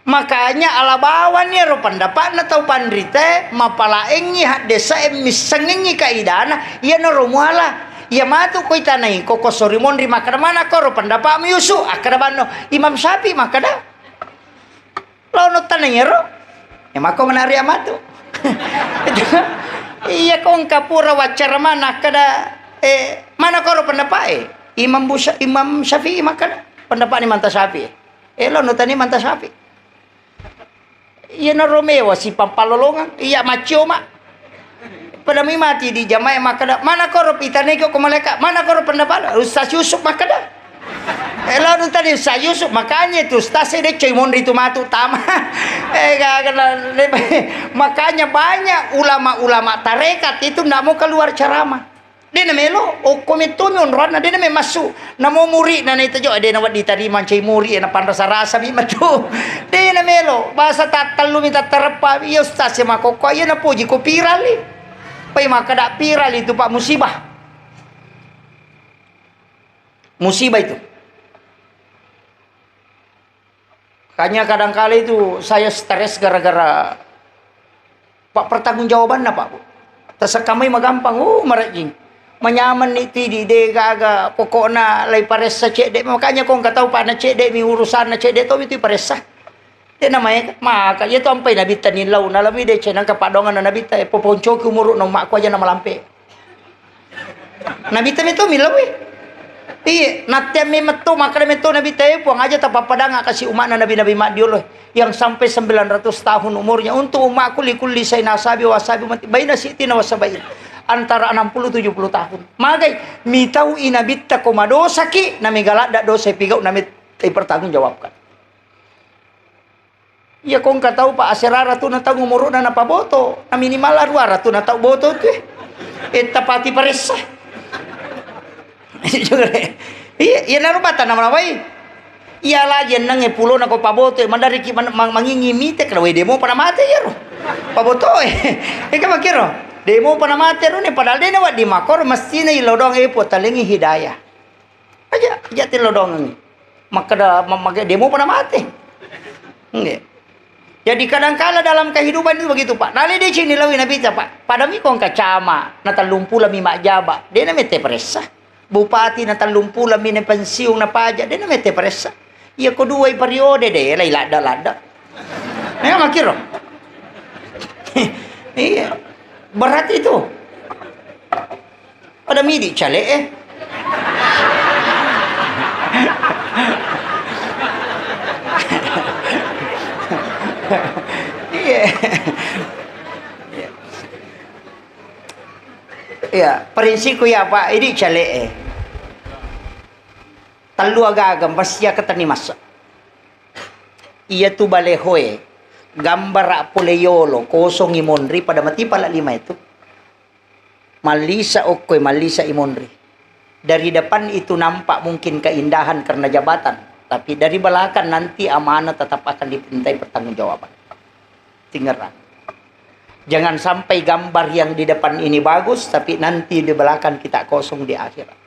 Makanya ala bawang iyaro pendapatna tau panrita, mapalaengngi haddesa e, missengengngi kaidana, iyanaro muala. Iya matu koi tanai ko, ko sori monri makkeda, "Mana koro pendapatmu Yusuf?" Akkeda banno, "Imam Syafi'i makkeda." Lono tanai iyaro. E, makko menari amatu. Iya ko engka pura waccara mana akkeda, eh, "Mana koro pendapat e?" "Imam Busa-, Imam Syafi'i makkeda." "Pendapatni manta Syafi'i." Eh, lo nutani manta Syafi'i. Iyanaro mewa sipappalolongang, iya maccioma. Pada mi mati di jamae makkeda, "Mana koro pitanai ko malaika, mana koro pendapat Ustaz Yusuf makkeda." Eh, lo nutani Ustaz Yusuf, makanya itu Ustaz saya deh coy monri tu matu tama. Eh, gak kena, makanya banyak ulama-ulama tarekat itu ndak mau keluar ceramah. De namelo, okko metto mi onroanna, de name massu. Namo muri na naita jo, de nawedding tarima mancai muri, na panrasa-rasa mi metu. De namelo, basa tattellu mi tattareppa, iya ustaz e makokko, iya napoji ko pirali. Pai makkeda pirali tu, Pak, musibah. Musibah itu. Makanya kadangkala itu saya stres gara-gara, Pak, pertanggungjawabanna, Pak, Bu. Tasekkamai magampang, uh, marejjing. Manyamenni tidi, de gaga, pokokna lai paressa cedde. Makanya ko engka tau, Pak, na cedde mi urusanna, cedde to mi tu paressa. De namae, maka iya to ampai nabitta nillau, nalami de cenang ka padongan nabitta, e, poponcoki umuru na ummakku aja na malampe. Nabitta meto millau e. Iya, nattea memetto, makkeda meto nabitta, e, Puang, aja tapappadanga kasi umma'na nabi-nabi maddiolo yang sampai sembilan ratus tahun umurnya. Untuk umma'ku, likulli sain asabi wa asabi ummati baina sitina wa sabain. Antara enam puluh tujuh puluh tahun. Magai, mitau i nabitta ko madosaki, namega ladda dosa pigau, namettai pertanggungjawabkan. Iya, ko engka tau, Pak, asera ratuna tau umuru'na napaboto, na minimal aruwa ratuna tau boto tu, eh. Eh, tapati paressa. Iya, iya, naro bata nama nawai. Iya lagi enneng e pulo na ko paboto e, madariki man-, mang-, mangingi mite, kada we demo pada mate iyaro. Paboto e. Eka makiro. Demo pada mate ro ne, padahal dena waddi makor, mestine ilodong e, puatalengi hidayah. Aja, aja tilodongengi. Makkeda, ma-, mage demo pada mate. Nggih. Jadi kadangkala dalam kehidupan itu begitu, Pak. Nale deceng ni lawi Nabi ta, Pak. Padami kong kacama, na tellung pulo mi majjaba. Dena mete peressa. Bupati na tellung pulo mi na pensiun na pajak. Dena mete peressa. Iya ko dua i periode de, lai ladda-ladda. Memang makiro. Iya. Berat itu. Pada midi cale e. Iya. Iya, prinsipku ya, Pak, idi cale e. Tellu agaga mesti akatani masa. Iya tu balehoe, gambara pole yolo, kosongi monri pada matipa la lima itu. Mallisa okkoe, mallisa i monri. Dari depan itu nampak mungkin keindahan karena jabatan, tapi dari belakang nanti amanah tetap akan dipintai pertanggungjawaban. Tingerang. Jangan sampai gambar yang di depan ini bagus, tapi nanti di belakang kita kosong di akhirat.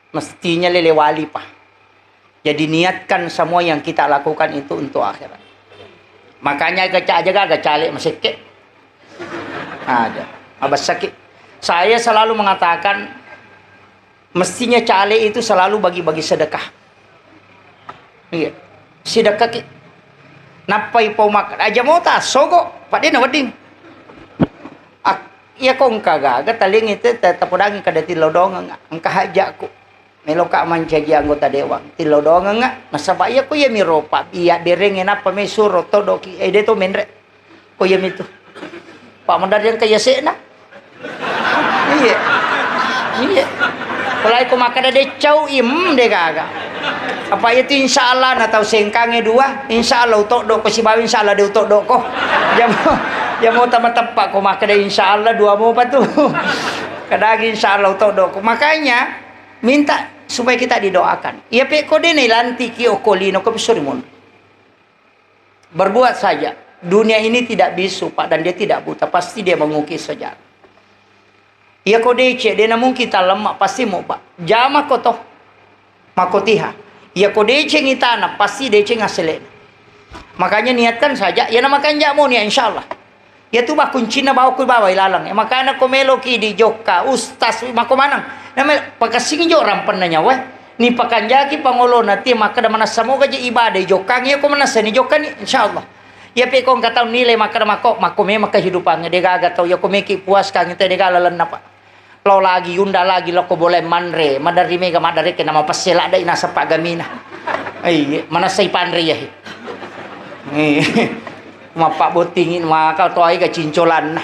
Mestinya lele wali, Pak. Jadi niatkan semua yang kita lakukan itu untuk akhirat. Makanya gaca aja gak cale masekke. Aja. Abasaki. Saya selalu mengatakan, mestinya cale itu selalu bagi-bagi sedekah. Iya. Sedekah ki. Nappai pau mak-, aja mota, sogo, padena wedding. Ak-, iya ko engka gaga, talingi te, te, tapodangi kada tilodongeng, engka hajakku. Meloka mancaji anggota dewan, tilodongengnga, nasaba iya ko iya miro pa, iya berenge nappa mesuro todoki, eh, de to menre. Ko iya mitu. Pak Mandar yang kaya sekna. Iya. Iya. Mulai ko makkeda de cau, im, de gaga. Apa itu insya Allah na tau sengkange dua, insya Allah utoddo ko sibawa insya Allah de utoddo ko. Jamo, jamo tama teppa ko makkeda insya Allah dua mo patu. Kadagi insya Allah utoddo ko. Makanya, minta supaya kita didoakan. Iya pe ko de nai lantiki okko lino ko pisori monro. Berbuat saja. Dunia ini tidak bisu, Pak, dan dia tidak buta. Pasti dia mengukir sejarah. Iya ko deceng, de na mungkin talemma, pasti mo, Pak. Jama ko toh. Makotiha. Iya ko deceng itana, pasti deceng asele. Makanya niatkan saja, iya na makanja mo nia, insya Allah. Iyatu ba kuncinna bawa ku bawa ilaleng. E, makana ko meloki dijokka, ustaz, mako maneng. Namel-, pakassingi jo rampenna nyawa. Ni pakanjaki pangolona, ti makkeda manassa moga je ibadah, ijokkangi, iya ko manessa ni jokkani, insyaallah. Iya pe ko engka tau nilai makkeda mako, mako memang kehidupannya, de gaga tau, iya ko meki puaskan, te de gaga lalenna, Pak. Lao lagi, unda lagi, lao ko bolae manre, maderri mega maddarekeng, namapesse ladde naseng paggamina. Iya, manessai panre iya. Iya. Mappabbottingi, maka toai ga cincolanna.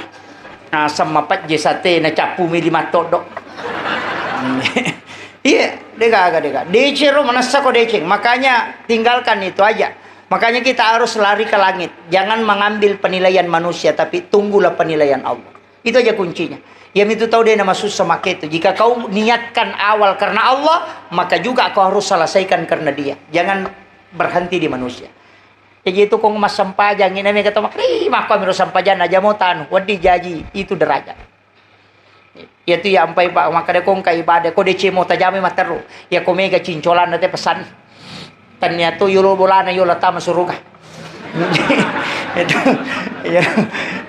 Naseng mapejje sate, nacappu mi lima toddo. Iya, de gaga, de gaga. Deceng ro, manessa ko deceng. Makanya tinggalkan itu aja. Makanya kita harus lari ke langit. Jangan mengambil penilaian manusia, tapi tunggulah penilaian Allah. Itu aja kuncinya. Iya mitu tau de namasussa make itu. Jika kau niatkan awal karena Allah, maka juga kau harus selesaikan karena Dia. Jangan berhenti di manusia. Jaji itu kong massempajang, ina mega tau makkeda, "Ih, makko amiro sempajang, aja mo tanu, wedding jaji, itu derajat." Iya tu iya ampai, Pak, makkeda kong ka ibadah, ko deceng mo tajamai matteru. Iya ko mega cincolanna te pesan. Tania tu yolo bolana yola tama suruga. Itu, iya,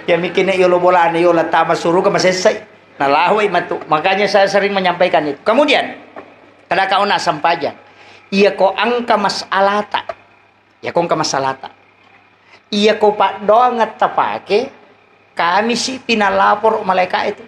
iya mikirnya yolo bolana yola tama suruga masessai. Nah, lahoi matu. Makanya saya sering menyampaikan itu. Kemudian, kada kau nak sempajang. Iya ko angka masalata. Iya ko engka masalata. Iya ko paddoangeng tapake, Kamisi pi nalaporo malaeka itu.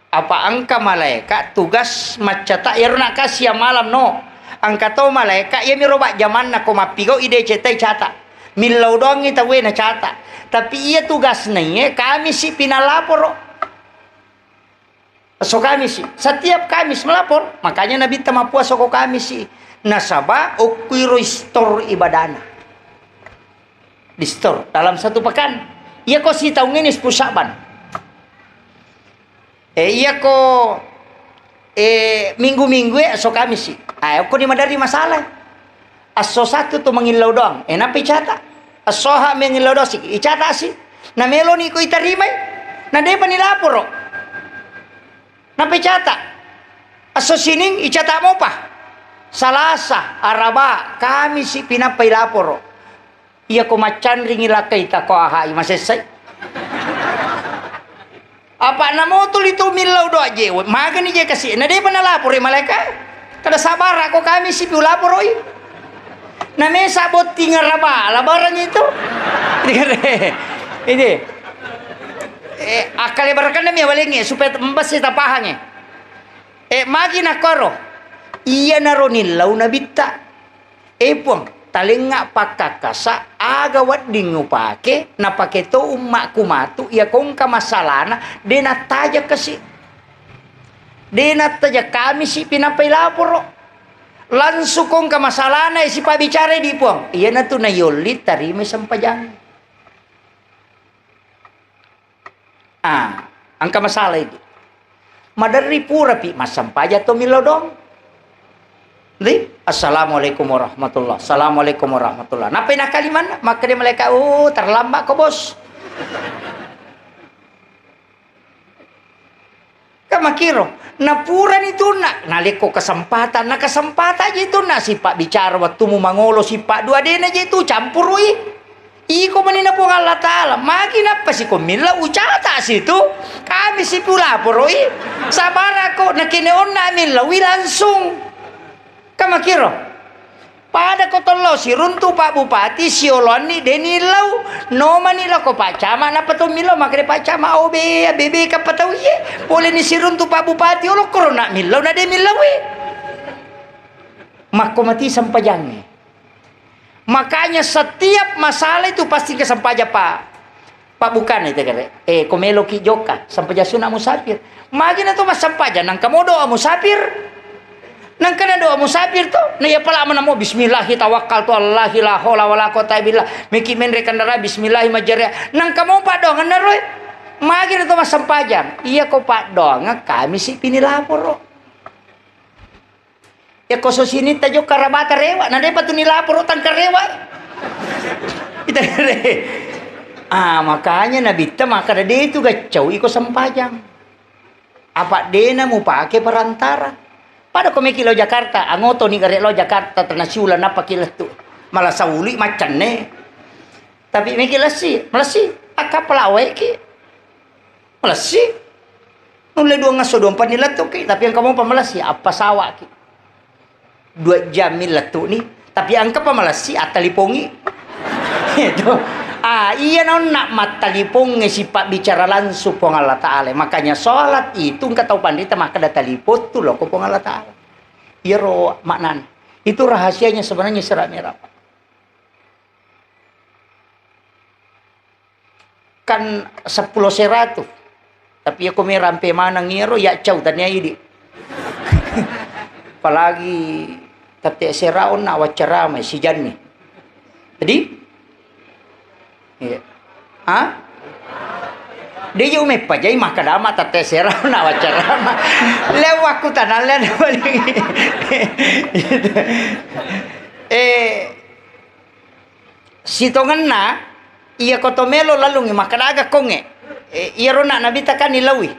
Apa engka malaeka tugas maccata, iyaro nakkasiang malam no. Engka to malaeka, iyamiro bajjamanna ko mappigau i deceng tai cata. Millau doangngi tauwe nacata. Tapi iya tugasna iye, Kamisi pi nalaporo. Esso Kamisi, setiap Kamis melapor, makanya Nabitta mappuasa ko Kamisi. Nasaba okkuiro istor ibadana. Di store dalam satu pekan. Iya ko sitaung ini sepuluh Syaban. Eh, iya ko Eh, minggu-minggu e, esso Kamisi. Ah, okko ni maderri masalah. Esso Sattu tu mangillau doang. Eh, nappa icata. Esso Aha mangillau doang si, icata si. Na meloni ko itarimai. Na depa ni laporo. Nappa icata. Esso Sining icata mopa. Salasa, Araba, Kamisi pinappa ilaporo. Iya ko maccanringi lakkai tako Ahai masessai. Apa namotuli tu millau doa je, magani je kasi. Na depa nalaporo malaikat. Kada sabara ko Kamisi pi ulaporoi. Na mesa botting Araba, labaran itu. Ini. Eh, akkale barakanna mi awalengnge supaya mbassi tapahangnge. Eh, magi nakkoro. Iyanaro nillau nabitta. Eh, Puang, talengnga pakkakkasa aga wedding upake, napake to ummakku matu, iya kongka masalana, de nattaja kasi. De nattaja Kamisi pinappa ilaporo. Langsung kongka masalana, eh, sipabicarai di Puang. Iyanatu nayolli tarimai sempajang. Ah, engka masalah idi. Maderri purapi massempaja to millau doang. Di, "Assalamualaikum warahmatullah, assalamualaikum warahmatullah." Nappai nakkalimanna, makkeda malaikat, "Oh, terlambat ko, Bos." Kan makkiro, napurani tunna, nalekko kesempatan, na kesempatan je tunna, sipabbicara wettumu mangolo, sippa dua dena je tu campurui. Iko manina Puang Allah Ta'ala, magi nappa siko millau ucata situ, kami sipu laporoi, sabarako, nakene onna millaui langsung. Kan makkiro. Pada ko tollo siruntu Pak Bupati sioloanni de nillau, nomani lako Pak Camat nappa to millau, makkeda Pak Camat, "Oh, be, bebe kappa tau iye, poleni siruntu Pak Bupati, olo korona millau na de millaui." Makko mati sempajangnge. Makanya setiap masalah itu pasti ke sempaja, Pak. Pak, bukan itu, kere. Eh, ko meloki jokka, sempaja sunna musafir. Magi na to massempajang, nangka mo doa musafir. Nangka na doa musafir to, na iya pala mana mo, "Bismillahi tawakkaltu alallahi la haula wala quwata illa billah." Meki menre kendaraan, "Bismillahi majariya." Nangka mo paddoangenna roe. Magi na to massempajang. Iya ko paddoangeng, kami si pini laporo. Yakko sosinitta jokka rabata rewa, na depa tu nilaporo tangka rewa. Ita re-, ah, makanya Nabitta makkeda, "De tu gaccau iko sempajang. Apa dena mupake perantara." Pada ko meki lao Jakarta, angotoni gare lao Jakarta, tena siula nappaki lettu. Malah sauli maccanne. Tapi meki lessi, melessi, akkapala waeki. Malessi. Nulle duangesso duampenni lettuki, tapi engka mopa malessi, appasawaki. Dua jammi lettu'ni, tapi engkapa malessi, attalipongi. Itu. Ah, iya nonna mattalipongnge sipabbicara langsung Puang Allah Ta'ala. Makanya sholat itu engka tau panrita makkeda talipottu loko Puang Allah Ta'ala. Iyaro maknana. Itu rahasianya sebenarnya sira mera. Kan seppulo seratu. Tapi iya ko me rampe maneng iyaro, ya cau tania idi. Apalagi tette sera onna waccarama sijanni. Jadi? Iya. Ha? De je umeppa jai makkadama tette sera onna waccarama. Lewakku tanah lewat. Eh, Sitongenna, iya ko to melo lalungngi makkadaga kongnge. E, iyaro na Nabitta kan nilaui.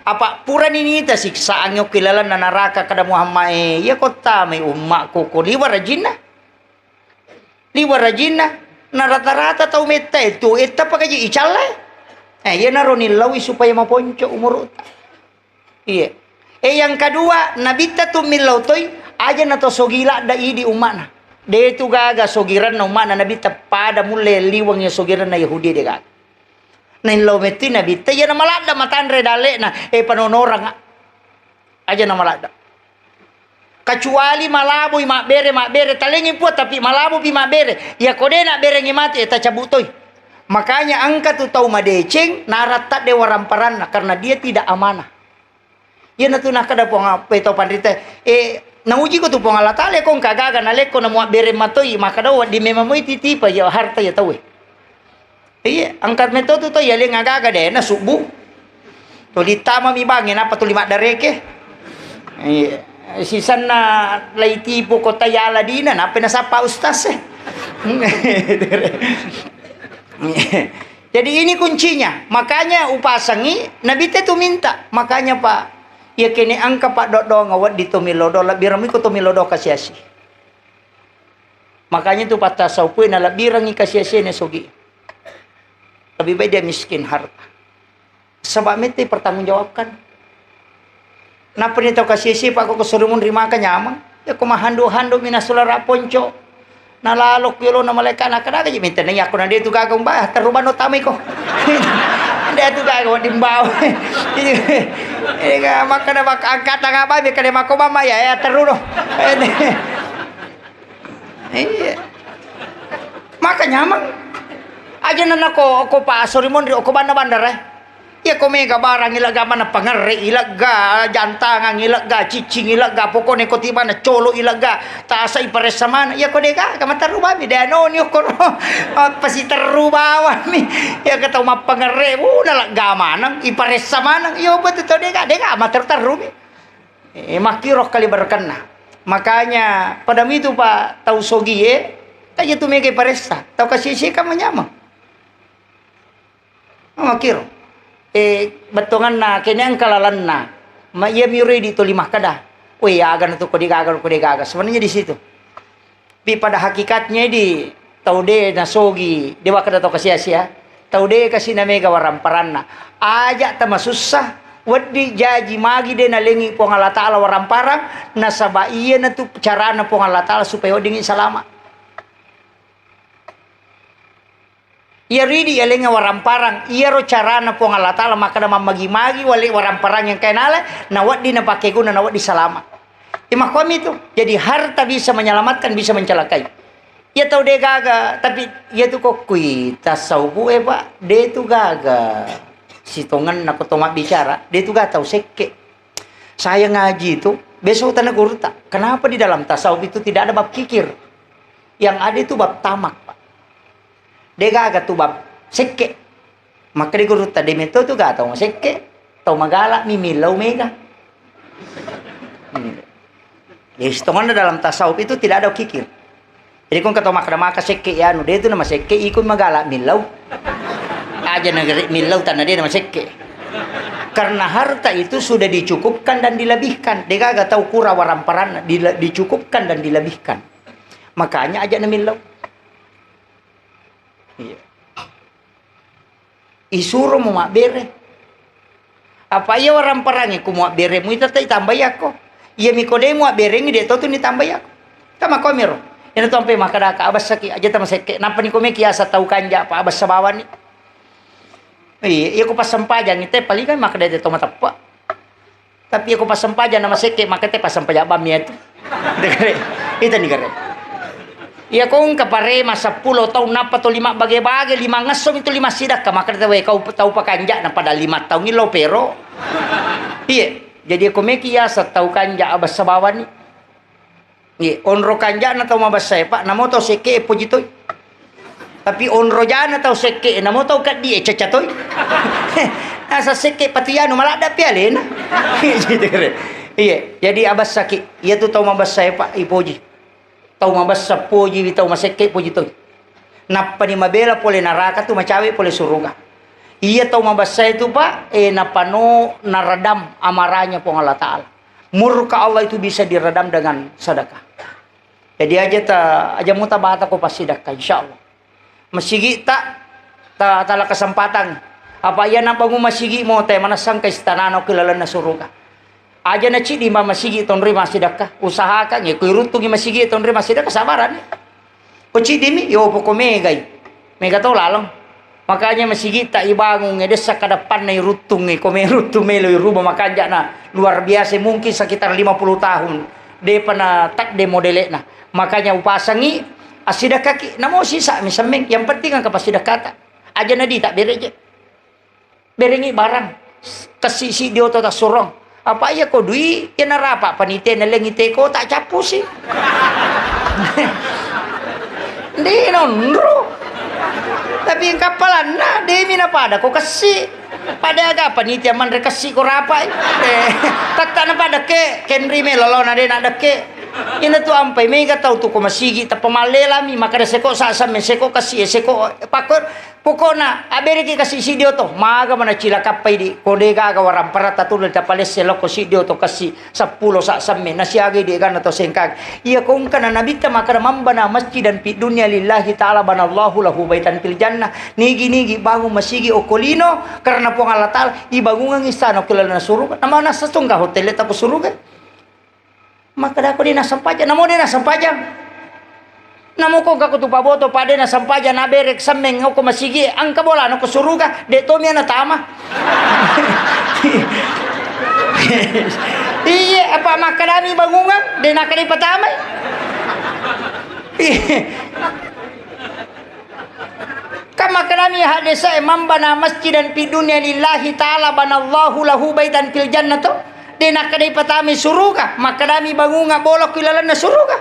Apa purani nita siksaangnge okko ilalenna naraka, kada Muhammad, e, iya ko tamai ummakku ko liwa rajinna. Liwa rajinna, na rata-rata tau metta e tu, e, tappa kaji icalle. E, iyanaro nilaui supaya maponco umuru'ta. Iya. E, yang kedua, Nabitta tu millau toi, aja na to sogi ladda idi umma'na. De tu gaga sogiranna umma'na Nabitta pada mulle liweng ya sogiranna Yahudi de gaga. Na illau metti Nabitta, iya na maladda matanre dalle'na, e, panonorang. Aja na maladda. Kecuali malaboi mabbere, mabbere, talengi Puang, tapi malabopi mabbere. Iya ko de nabberengi mate, e, tacabu toi. Makanya engka tu tau madeceng, naratta de waramparanna, karena dia tidak amanah. Iyanatu nakkeda Puang, apa tau panrita, e, naujiko tu Puang Allah Taala, ko engka gaga nalekko namuabbere matoi, makkeda wedding memang moi titipa iya harta iya tauwe. Iya, engka metto tu to iya lenga gaga de nasubbu. Tuli tamami bangnge, nappa tuli maddareke. Iya. Sisanna laitipu kota Yaladina, nappa nasappa ustaz e. Jadi ini kuncinya. Makanya upasangi, Nabi te tu minta. Makanya, Pak, iya kene engka, Pak, dodong wedding to milodong, lebbi rami ko to milodong kasi-asi. Makanya tu patta saupu na lebbi rangi kasi-asi ne sogi. Lebih baik dia miskin harta. Sebab mette pertanggungjawabkan. Nappa ni tau kasi-asi, Pak, ko suri munri maka nyameng. Ya ko mahandu-handu mina sulara ponco. Nalalo ku yolo na malaika na kada gaji minta nai aku na de tu gaga umba, terru bano tamai ko. De tu gaga di mbawa. Ini ga maka na maka angkat tangan bae kada mako mama ya, ya terru no. Iya. Maka nyameng. Aja nana ko, ko pa sori monri, ko banda-banda re. Iya ko mega barang ilegga mana pangerre, ilegga jantangan, ilegga cicing, ilegga pokokne ko tibana colo, ilegga tasa iparessa mana. Iya ko dega, ka materru bami, de anoni okoro. Apa si terru bawami. Iya ka tau mappangerre, uh, nalegga maneng, iparessa maneng. Iya betul to dega, dega materru-terru mi. Eh, makkiro kali berkenna. Makanya, pada mitu, Pak, tau sogie, taja tu mega paressa, tau kasi-asi kan manyameng. Makkiro. Eh, bettonganna, kene engka lalenna. Ma iya mi redi toli makkeda. Weh, aga na tu ko degaga, ko degaga. Sebenarnya di situ. Tapi pada hakikatnya di tau de nasogi, de wakkeda tau kasi-asia, tau de kasi na mega waramparanna. Aja tamasussa, wedding jaji magi de nalengi Puang Allah Ta'ala waramparang, nasaba iya natu carana Puang Allah Ta'ala supaya weddingi salama. Iya ridi yalengnge waramparang, iyaro carana Puang Allah Ta'ala makkeda mammagi-magi wale waramparang yang kainale, na wedding napake guna, na wedding salama. Imakkomi tu. Jadi harta bisa menyelamatkan, bisa mencelakai. Iya tau de gaga, tapi iya tu kokkui tasawufu e, Pak, de tu gaga. Sitongenna ko to mabbicara, de tu gaga tau sekke. Saya ngaji itu, besok tanya guru tak, kenapa di dalam tasawuf itu tidak ada bab kikir? Yang ada itu bab tamak, Pak. De gaga tu bab sekke. Makkeda gurutta, de metto tu ga tau masekke, tau magala mi millau mega. Hmm. Jadi sitongenna dalam tasawuf itu tidak ada kikir. Jadi ko engka tau makkeda maka sekke ya anu, de tu na masekke, iko magala millau. Aja negeri millau tanah de na masekke. Karena harta itu sudah dicukupkan dan dilebihkan. De gaga tau kura waramparanna, dile-, dicukupkan dan dilebihkan. Makanya aja na millau. Iya. Isuro mu mabbere. Apa iya waramparangnge ku muabbere mu ita tai tambai akko. Iya mi ko de muabberengngi de to tu ni tambai akko. Tama komiro. Ina tu ampe makkeda ka abessaki aja tama sekke. Nappa ni ko meki asa tau kanja apa abessa bawani. Iya, iya ko passempajang te paling kan makkeda de to mateppe. Tapi iya ko passempajang na masekke, maka te passempajang bammi itu. Ita ni gare. Iya ko engka parema seppulo taung nappa to lima bage-bage, lima ngesso mi tu lima sidakka, maka te we kau tau pakanja na pada lima taung illo pero. Iya, jadi ko meki ya setau kanja abessa bawani. Nggih, onro kanja'na tau mabessae, Pak, namo tau sekke'e poji toi. Tapi onro jana tau sekke'e, namo tau keddi'e cecca toi. Nasa sekke' patu yanu maladda pi alena. Iya, jadi abessaki. Iyatu tau mabessae, Pak, ipoji. Tau mabessa poji, tau masekke' poji toi. Nappani mabela pole naraka tu macawe pole suruga. Iya tau mabessae tu, Pak, eh, napano naredam amarahnya Puang Allah Ta'ala. Murka Allah itu bisa diredam dengan sedekah. Jadi aja ta, aja muta bata ko passidekka, insya Allah. Masigi ta, ta, tala kesempatan. Apa iya nabangun masigi mo te manessang ke istanana ke lalenna suruga. Aja na cidi ma masigi tonri massidekka. Usahakan ya, kui rutungi masigi tonri massidekka, sabarani. Ko cidimi, yo poko megai. Mega to laleng. Makanya masigitta ibangung, e, dessa kadappanna iruttung, e, ko me ruttung melo iruba makanja'na luar biasa, mungkin sekitar lima puluh tahun. Depa na tadde modele'na. Makanya upasangi, assidekkaki, namo sisa mi semmeng, yang penting engka passidekkata. Aja na dita bere je. Berengi barang, kessi siddi oto tassurong. Apa iya ko dui, iya narapa panitia nalengi teko tak cappusi. De nonro. Tapi yang kappalanna, demi napada ko kessi. Pada aga panitia manre kessi ko rapai. Eh, tatta na pada ke, kenri me lolona de na dekke. Ina tu ampai mega tau tu ko masigi, tappa mallelami, makkada seko sa samme, seko kessi, seko pakko. Pokokna, abereki kasi siddi oto, maga mana cilakappai di, ko de gaga warampara tatulli tapalesse lokko siddi oto kasi seppulo sa samme, nasiagai di ganna to sengkang. Iya ko engkana nabitta makkada, "Man bana masjidan fid dunya lillahi ta'ala banallahu lahu baitan fil jannah." Nigi-nigi bangun masigi okko lino karena Puang Allah Ta'ala, ibangungengi istana okko lalenna suruga. Nama nasa tungga hotel ta ko suruga. Makkadako de nassempajang, namo de nassempajang. Namo ko engka ko tu paboto, pa de nassempajang, naberek semmeng okko masigi, engka bolana ko suruga, de tomi ana tama. Iye, apa makkadami bangungang, de nakkadai patamai. Iye. Kan makkedami haddese'e, "Man bana masjidan fid dunya lillahi ta'ala banallahu lahu baitan fil jannah," to. De nakkeda ipatamai suruga, makkedami bangunga bolokko ilalenna suruga.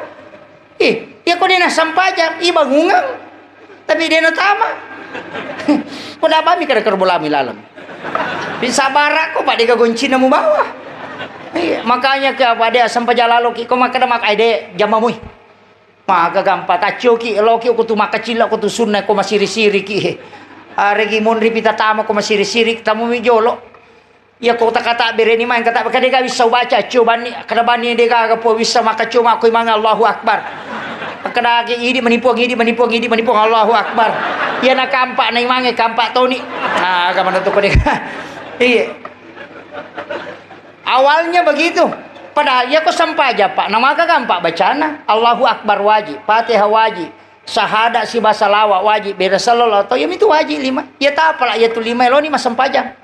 Ih, iya ko de nassempajang, ibangungang. Tapi de natama. Ko dabami kada kerbolami laleng. Bisa barakko, Pak, de gagoncinna mubawa. Iya, makanya ke apa de assempajang laloki, ko makkeda mak-, ai de jamamui. Maga gampang, taccoki, loki ko tu makkacilla, ko tu sunna, ko masiri-siriki. Aregi monri pita tama, ko masiri-siri, tamumi jolo. Iya ko takata bereni main kata, kade ga wissau baca, accio banni, kada banni de gaga po wissa makkaccio makko imang Allahu Akbar. Kada ke idi manipuang, idi manipuang, idi manipuang, Allahu Akbar. Iya na kampak na imange, kampak toni. Ah, aga mana tu ko de. Iya. Awalnya begitu. Padahal iya ko sempajang, Pak, namaga gampang bacana. Allahu Akbar wajib, Fatihah wajib, sahada siba salawa wajib, beda sallallahu atau iya mitu wajib lima. Iya tapala iya tu lima eloni massempajang.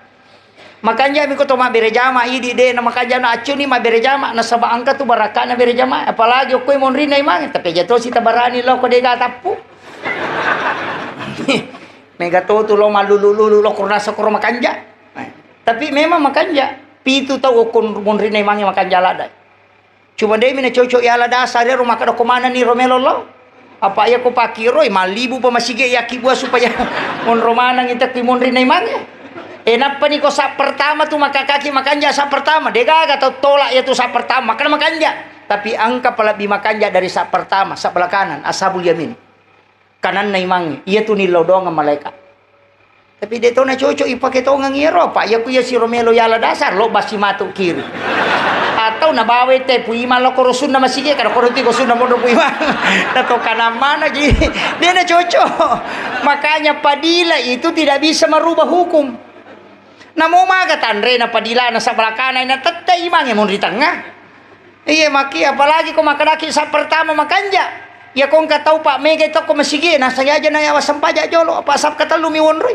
Makanja mi ko to mabbere jama, idi de na makanja na accuni mabbere jama, nasaba engka tu barakana bere jama, apalagi okko monrinna imang, tapi aja to sita barani lo ko dega tappu. Mega to tu lo malulu-lulu lo kurasa kuro makanja. Tapi memang makanja, pitu tau okko monrinna imangnge makanja ladde. Cuma de mi na cocok yala dasar ero makkeda ko manenni ro melo lo. Apa iya ko pakkiroi, mallibu pa masigi yakkibua supaya monro maneng itekki monrinna imangnge. E, nappani ko sa pertama tu makkakaki makanja sa pertama, de gaga tau tolak iya tu sa pertama, makkeda makanja. Tapi engka pa lebbi makanja dari sa pertama, sa belakangan, ashabul yamin. Kananna imangnge, iya tu nillau doangeng malaeka. Tapi de to na cocok ipake tongeng iyaro, Pak. Iya ku iya siro melo yala dasar, lo basi matu kiri. Atau nabawai te pu imang lo koro sunna masigi, kada koro tiko sunna monro pu imang. Na to kanang mana ji. De na cocok. Makanya fadilah itu tidak bisa merubah hukum. Namo maga tanrena fadilana sabbalakana ina tette imangnge monri tengnga. Iya, maki, apalagi ko makkedaki sa pertama makanja. Iya, ko engka tau pa mega tokko masigi, nasa aja na yawa sempaja jolo, apa sa katellu mi wonroi.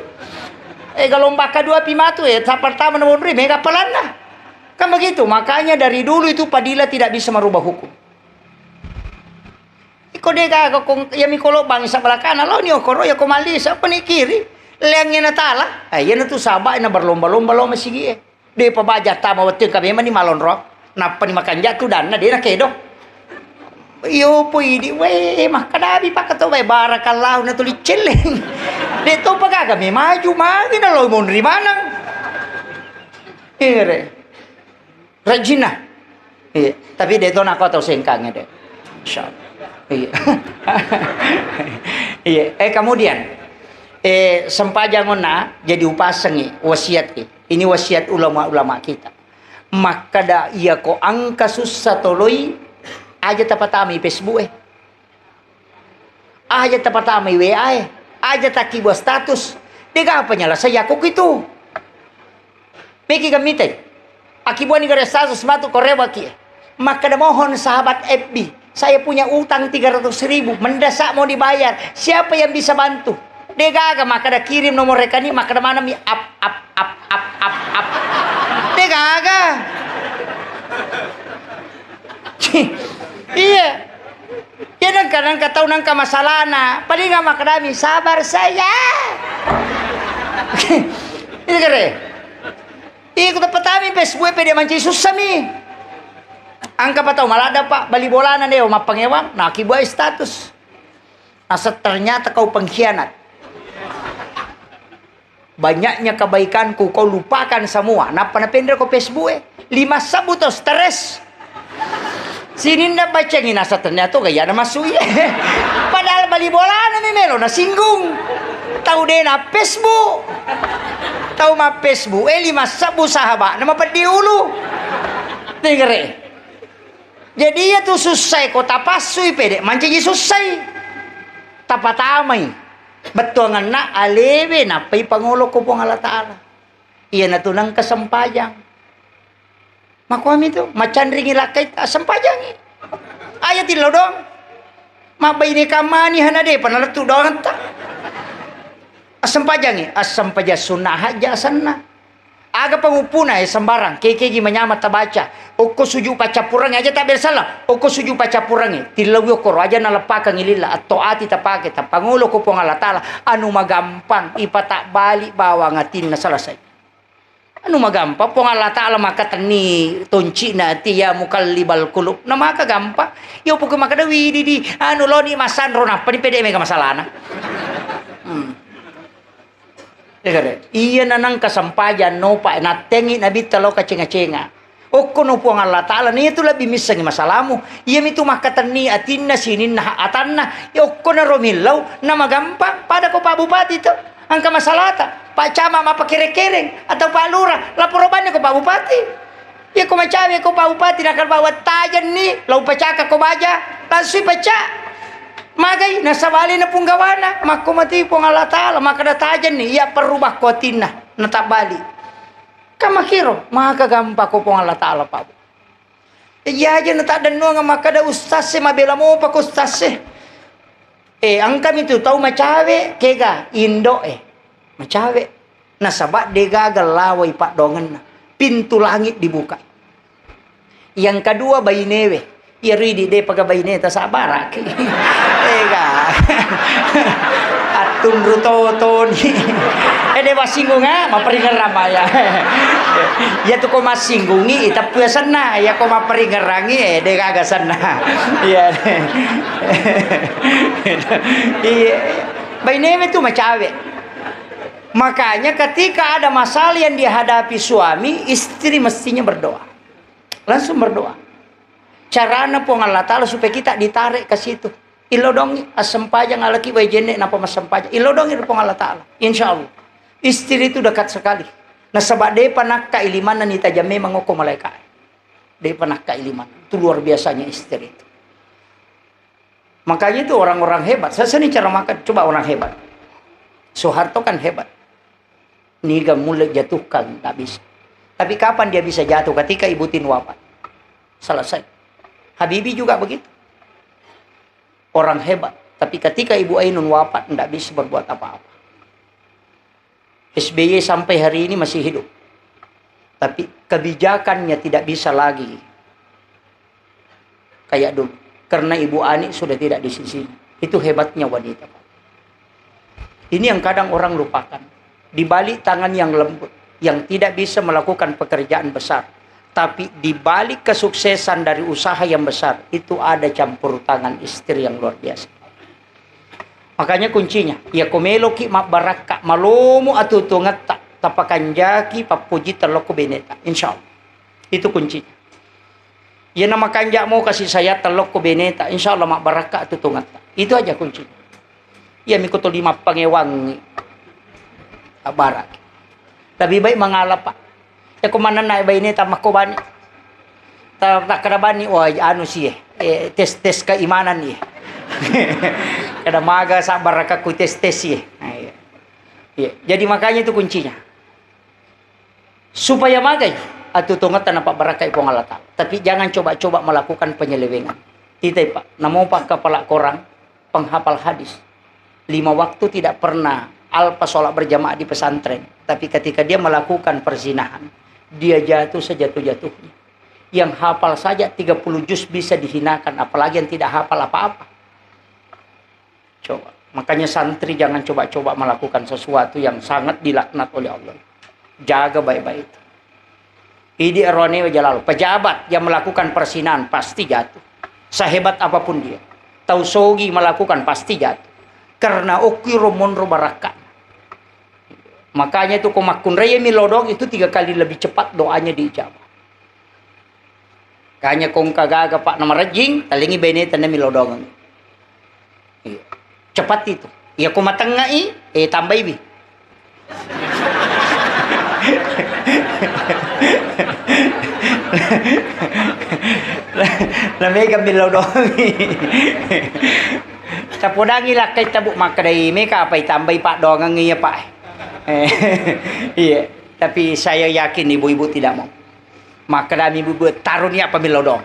Eh, gelombang kedua pi matu, eh, sa pertama na wonroi, mega palanna. Kan begitu, makanya dari dulu itu fadilah tidak bisa merubah hukum. Iko de gaga ko iya mi kolo bangi sabbalakana, lo ni okoro, iya ko malli, sa pani kiri. Leangnge na tala, eh, iya na tu saba na berlomba-lomba lo masigi, eh. De pa baja tama wettu engka memang ni malonro. Nappa ni makanja tu danna de na kedo. Iyo po idi, weh, makkedabi pakkato, weh, barakallahu na tuli celleng. De to pa gaga me maju, magi na lo monri maneng. Ere. Rajinna. Iya, tapi de to nako tau sengkangnge de. Insyaallah. Iya. Iya, eh, kemudian, eh, sempajang onna jadi upasengi wasiat ki. Ini wasiat ulama-ulama kita. Makkeda, iya ko engka sussa toloi, aja tapatamai Facebook e. Aja tapatamai W A e. Aja takkibua status. Dega penyelesaian ko itu. Meki gamitai. Akibua ni gare status matu ko rewaki. Makkeda, "Mohon sahabat F B, saya punya utang tiga ratus ribu, mendesak mau dibayar. Siapa yang bisa bantu?" De gaga makkeda kirim nomor rekening, makkeda maneng mi ap, ap, ap, ap, ap, ap. De gaga. Iya. Iya, nengka, nengka tau nengka masalahna. Paling makkedami, "Sabar saya." Itu kere. Iya, ku tepatami Facebook pede manci sussa mi. Engka pa tau maladda, Pak, bali bolana de, mappangewang, nakibuai status. Asa ternyata kau pengkhianat. Banyaknya kebaikanku kau lupakan semua. Nappa napenre ko Facebook e. Lima sebbu to stres. Sininna bacangi nasa tennia to gaya na masui. Padahal bali bolana mi melo na singgung. Tau de na Facebook. Tau ma Facebook e lima sebbu sahabat na mapeddi ulu. Dengar e. Jadi iya tu sussai ko tapassui pede mancaji sussai. Tapatamai. Bettuanganna alewe nappai pangolo ko Puang Allah Ta'ala. Iyanatu nengka sempajang. Makuami tu, macanringi lakkai, assempajangi. Aja tillau doang. Mabbaine kammani hana depa nalettu doang ta. Assempajangi, assempajang sunna hajja asanna. Aga panguppuna e sembarang, kekegi manyama tabaca. Okko suju paccappurengnge aja tabbere sala. Okko suju paccappurengnge, tillaui okkoro aja naleppakengngi lilla. Atto ati tapake, tapangolo ko Puang Allah Ta'ala. Anu magampang, ipatabbali bawang atinna selesai. Anu magampang, Puang Allah Ta'ala makatenni tonci'na ati, ya muqallibal qulub. Na maka gampang. Yo pokok makkeda, "Widi di, anu loni masanro nappa ni pede mega masalana." Hmm. Iya nanang kasempajang nopa, nattengi nabitta lao kacenga-cenga. Okko no Puang Allah Ta'ala, na iya tu lebbi missengi masalamu. Iya mitu makkatenni atinna sininna atanna. Ya okko na ro millau, na magampang. Pada ko Pak Bupati tu. Engka masalata, Pak Camat mappakere-kereng atau Pak Lurah, laporo banni ko Pak Bupati. Iya ko macawe ko Pak Bupati, nakal bawa tajenni, lau pacaka ko baja, langsung pecah. Magai nasabali na punggawana, makko mati Puang Allah Ta'ala, makkeda tajenni, iya perubah ko atinna, natabbali. Kamakiro, maka gampang ko Puang Allah Ta'ala, Pak. Iya aja na taddennuang makkeda ustaz e, mabela mopa ko ustaz e. Eh, engkami tu tau macawe, kega, indo e. Macawe. Nasaba degaga lawai paddoangenna. Pintu langit dibuka. Yang kedua bainewe. Iya ridi de paga baine ta sabaraki. Ega. Attunru totoni. Eh, de masinggung, ah, maperingerang maya. Iya tu ko masinggungi, iteppu asenna. Iya ko maperingerangi, eh, de gaga senna. Iya. Iya. Bainewe tu macawe. Makanya ketika ada masalah yang dihadapi suami, istri mestinya berdoa. Langsung berdoa. Carana Puang Allah Ta'ala supaya kita ditarik ke situ. Ilodongi, assempajang alaki wae jenne napa massempajang. Ilodongi ri Puang Allah Ta'ala. Insya Allah. Istri itu dekat sekali. Nasaba depa nakka ilimanna ni tajang memang okko malaika. Depa nakka ilimanna. Itu luar biasanya istri itu. Makanya itu orang-orang hebat. Saya sering ceramahkan, coba orang hebat. Soeharto kan hebat. Niga mulle jatuhkan, nggak bisa. Tapi kapan dia bisa jatuh? Ketika Ibu Tin wafat. Selesai. Habibie juga begitu. Orang hebat. Tapi ketika Ibu Ainun wafat, nggak bisa berbuat apa-apa. S B Y sampai hari ini masih hidup. Tapi kebijakannya tidak bisa lagi kayak dulu. Karena Ibu Ani sudah tidak di sisi. Itu hebatnya wanita, Pak. Ini yang kadang orang lupakan. Di balik tangan yang lembut, yang tidak bisa melakukan pekerjaan besar, tapi di balik kesuksesan dari usaha yang besar, itu ada campur tangan istri yang luar biasa. Makanya kuncinya, iya ko meloki mabbarakka, malomo atuo-tuongetta, tapakanjaki pappoji tellokko beneta. Insya Allah. Itu kuncinya. Iya na makanja mo kasih sayang tellokko beneta, insya Allah mabbarakka atuo-tuongetta. Itu aja kuncinya. Iya miko toli mappangewangi. Abbarakki. Lebih baik mengalah, Pak. Eko manenna baine tammakko bani. Ta-, takkeda bani, wah, anu sie. Eh, tes-tes keimanan, iya. Kada maga sabbarakakku tes-tes, iya. Nah, iya. Iya. Jadi makanya itu kuncinya. Supaya magai atuo-tuongetta napabbarakkai Puang Allah Ta'ala. Tapi jangan coba-coba melakukan penyelewengan. Itai, Pak, namopa kepala korang, penghafal hadis. Lima waktu tidak pernah alpa sholat berjamaah di pesantren. Tapi ketika dia melakukan perzinahan, dia jatuh sejatuh-jatuhnya. Yang hafal saja tiga puluh juz bisa dihinakan, apalagi yang tidak hafal apa-apa. Coba. Makanya santri jangan coba-coba melakukan sesuatu yang sangat dilaknat oleh Allah. Jaga baik-baik itu. Idi aroane wajalalo. Pejabat yang melakukan perzinahan pasti jatuh. Sehebat apapun dia. Tau sogi melakukan pasti jatuh. Karena okiro monro barakka. Makanya itu ko makkunrai millau doang itu tiga kali lebih cepat doanya diijabah. Kanya ko engka gaga, Pak, namarejjing, talengi baineta na millau doang. Iya. Cepat itu. Iya ko matengngai, eh, tambaiwi. Na mega millau doang. Tapodangi lakkai tabu makkedai, meka apa itambai paddoangengngi iya, Pak. Eh, iya. Tapi saya yakin ibu-ibu tidak mau. Makkedami ibu-ibu, taroni apa millau doang.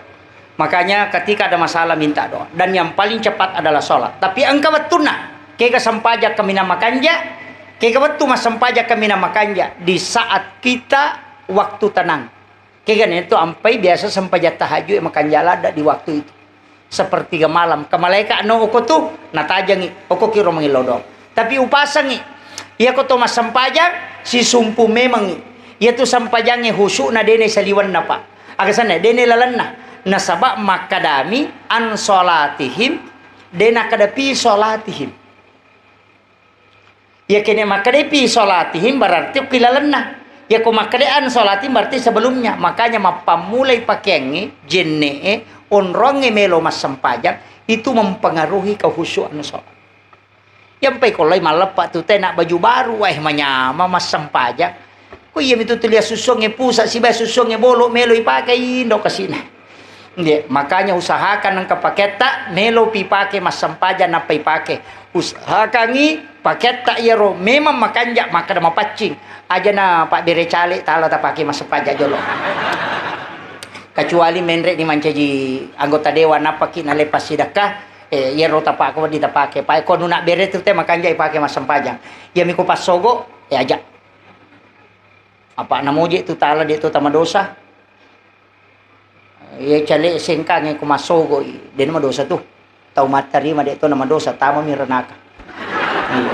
Makanya ketika ada masalah minta doa. Dan yang paling cepat adalah sholat. Tapi engka wettunna, kega sempajang kaminang makanja, kega wettu massempajang kaminang makanja di saat kita waktu tenang. Kega itu ampai biasa sempajang tahajud makanja ladda di waktu itu. Sepertiga malam. Ke malaika no oko tu, natajangi, oko kiro mangillau doang. Tapi upasangi, iya ko to massempajang, sisumpu memangi. Iya tu sempajangnge khusyukna dene saliwenna, Pak. Aga senna, dene lalenna. Nasaba makkadami an sholatihim, dena kada fi sholatihim. Iya kene makkadai fi sholatihim berarti okki lalenna. Iya ko makkadai an sholatihim berarti sebelumnya. Makanya mappammulai pakeangnge, jenne'e, onrongnge melo massempajang, itu mempengaruhi kehusyuan sholat. Yampai ko lai malleppa tu tena baju baru, wah manyama massempajang. Ko iya mitu tuli assussongnge pusa siba assussongnge bolo melo ipake indo kasina. Nggih, makanya usahakan engka paketta melo pi pake massempajang nappa ipake. Usahakangi paketta iyaro memang makanja makkeda mapaccing. Aja na pabbere cale tala tapake massempajang jolo. Kecuali menre ni mancaji anggota dewan nappaki nalepas sidakka, eh, iyaro tapake wedding tapake. Pae ko nuna bere tu te makanja ipake massempajang. Iya miko passogo, eh, aja. Apa namoje tu tala de to tamadosa. Iya cale sengkangnge ko massogo i, de madosa tu. Tau mattarima de to namadosa, tamami ranaka. Iya.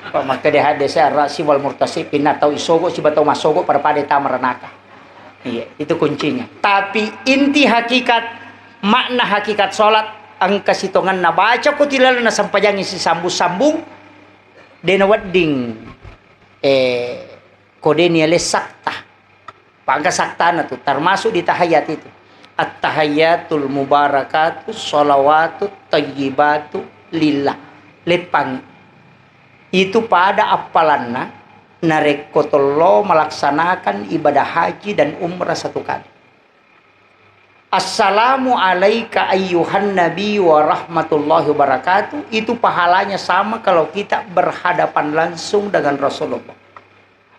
Pak makkeda hadis ar-rasi wal murtasi pinna tau isogo siba tau massogo pada-pada tama ranaka. Iya, itu kuncinya. Tapi inti hakikat, makna hakikat sholat engka sitongenna baca ko tilalenna sempajangi sisambung-sambung, de nawedding, eh, ko de niale sakta. Pangka saktana tu, termasuk di tahiyat itu. At-tahiyyatul mubarakatus shalawatut thayyibatu lillah. Leppang. Itu pada appalanna narekko tollo melaksanakan ibadah haji dan umrah satu kali. Assalamu alaika ayyuhan nabi wa rahmatullahi wabarakatuh. Itu pahalanya sama kalau kita berhadapan langsung dengan Rasulullah.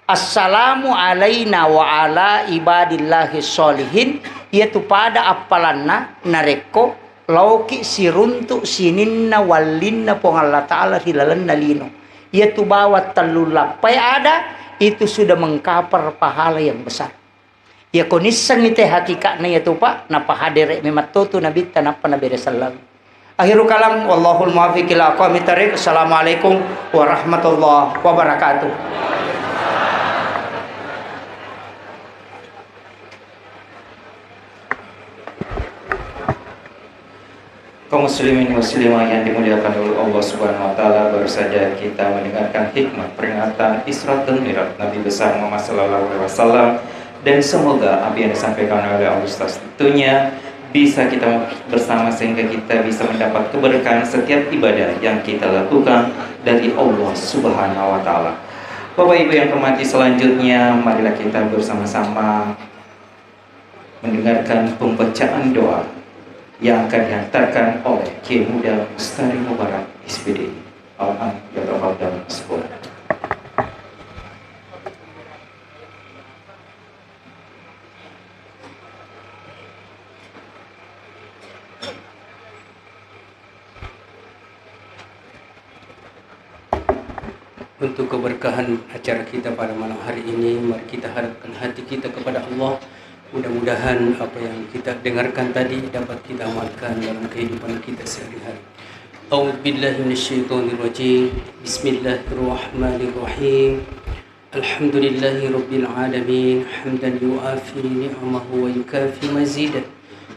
Assalamu alaina wa ala ibadillahi sholihin, iyatu pada appalanna narekko laoki siruntu sininna wallinna Puang Allah Ta'ala ri lalenna lino. Iyatu bawang tellu lappai ada, itu sudah mengkapar pahala yang besar. Iyako nissengngi te hakikatna iyatu, Pak, napahadere memetto tu nabitta nappa nabere selleng. Akhirul kalam, wallahul muwaffiq ila aqwamit thariq. Assalamualaikum warahmatullahi wabarakatuh. Kaum muslimin muslimah yang dimuliakan oleh Allah Subhanahu wa Ta'ala, baru saja kita mendengarkan hikmah peringatan Isra dan Mi'raj Nabi besar Muhammad sallallahu alaihi wasallam, dan semoga apa yang disampaikan oleh Al Ustaz tentunya bisa kita bersama sehingga kita bisa mendapat keberkahan setiap ibadah yang kita lakukan dari Allah Subhanahu wa Ta'ala. Bapak Ibu yang kami hormati, selanjutnya marilah kita bersama-sama mendengarkan pembacaan doa yang akan dihantarkan oleh Kiai Muda Mustari Mubarak, S P D I. Al-an, ya Rabbal Alamin. Untuk keberkahan acara kita pada malam hari ini, mari kita hadapkan hati kita kepada Allah. Mudah-mudahan apa yang kita dengarkan tadi dapat kita amalkan dalam kehidupan kita sehari-hari. A'udzubillahi minasyaitonirrajim. Bismillahirrahmanirrahim. Alhamdulillahi rabbil alamin, hamdan yuafi ni'amahu wa yukafi mazidah.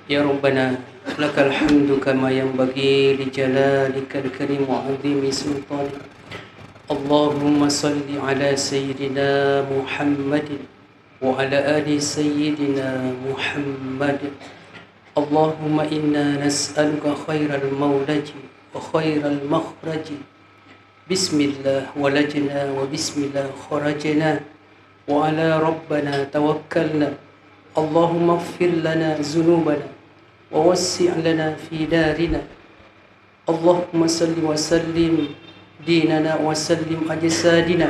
Ya Rabbana, lakal hamdu kama yanbaghi li jalalikal karim wa azimi sultanik. اللهم صل على سيدنا محمد وعلى آل سيدنا محمد. اللهم إنا نسألك خير المولج وخير المخرج. بسم الله ولجنا وبسم الله خرجنا، وعلى ربنا توكلنا. اللهم اغفر لنا ذنوبنا ووسع لنا في دارنا. اللهم صل وسلم ديننا وسلم أجسادنا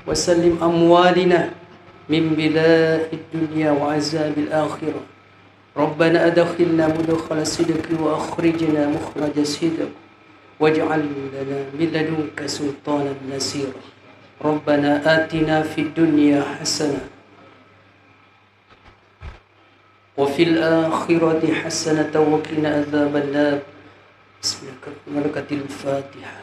وسلم أموالنا من بلاء الدنيا وعذاب الآخرة. ربنا أدخلنا مدخل صدق وأخرجنا مخرج صدق واجعل لنا من لدنك سلطانا نصيرا. ربنا آتنا في الدنيا حسنة وفي الآخرة حسنة وقنا عذاب النار. بسم الله الرحمن الرحيم. الفاتحة.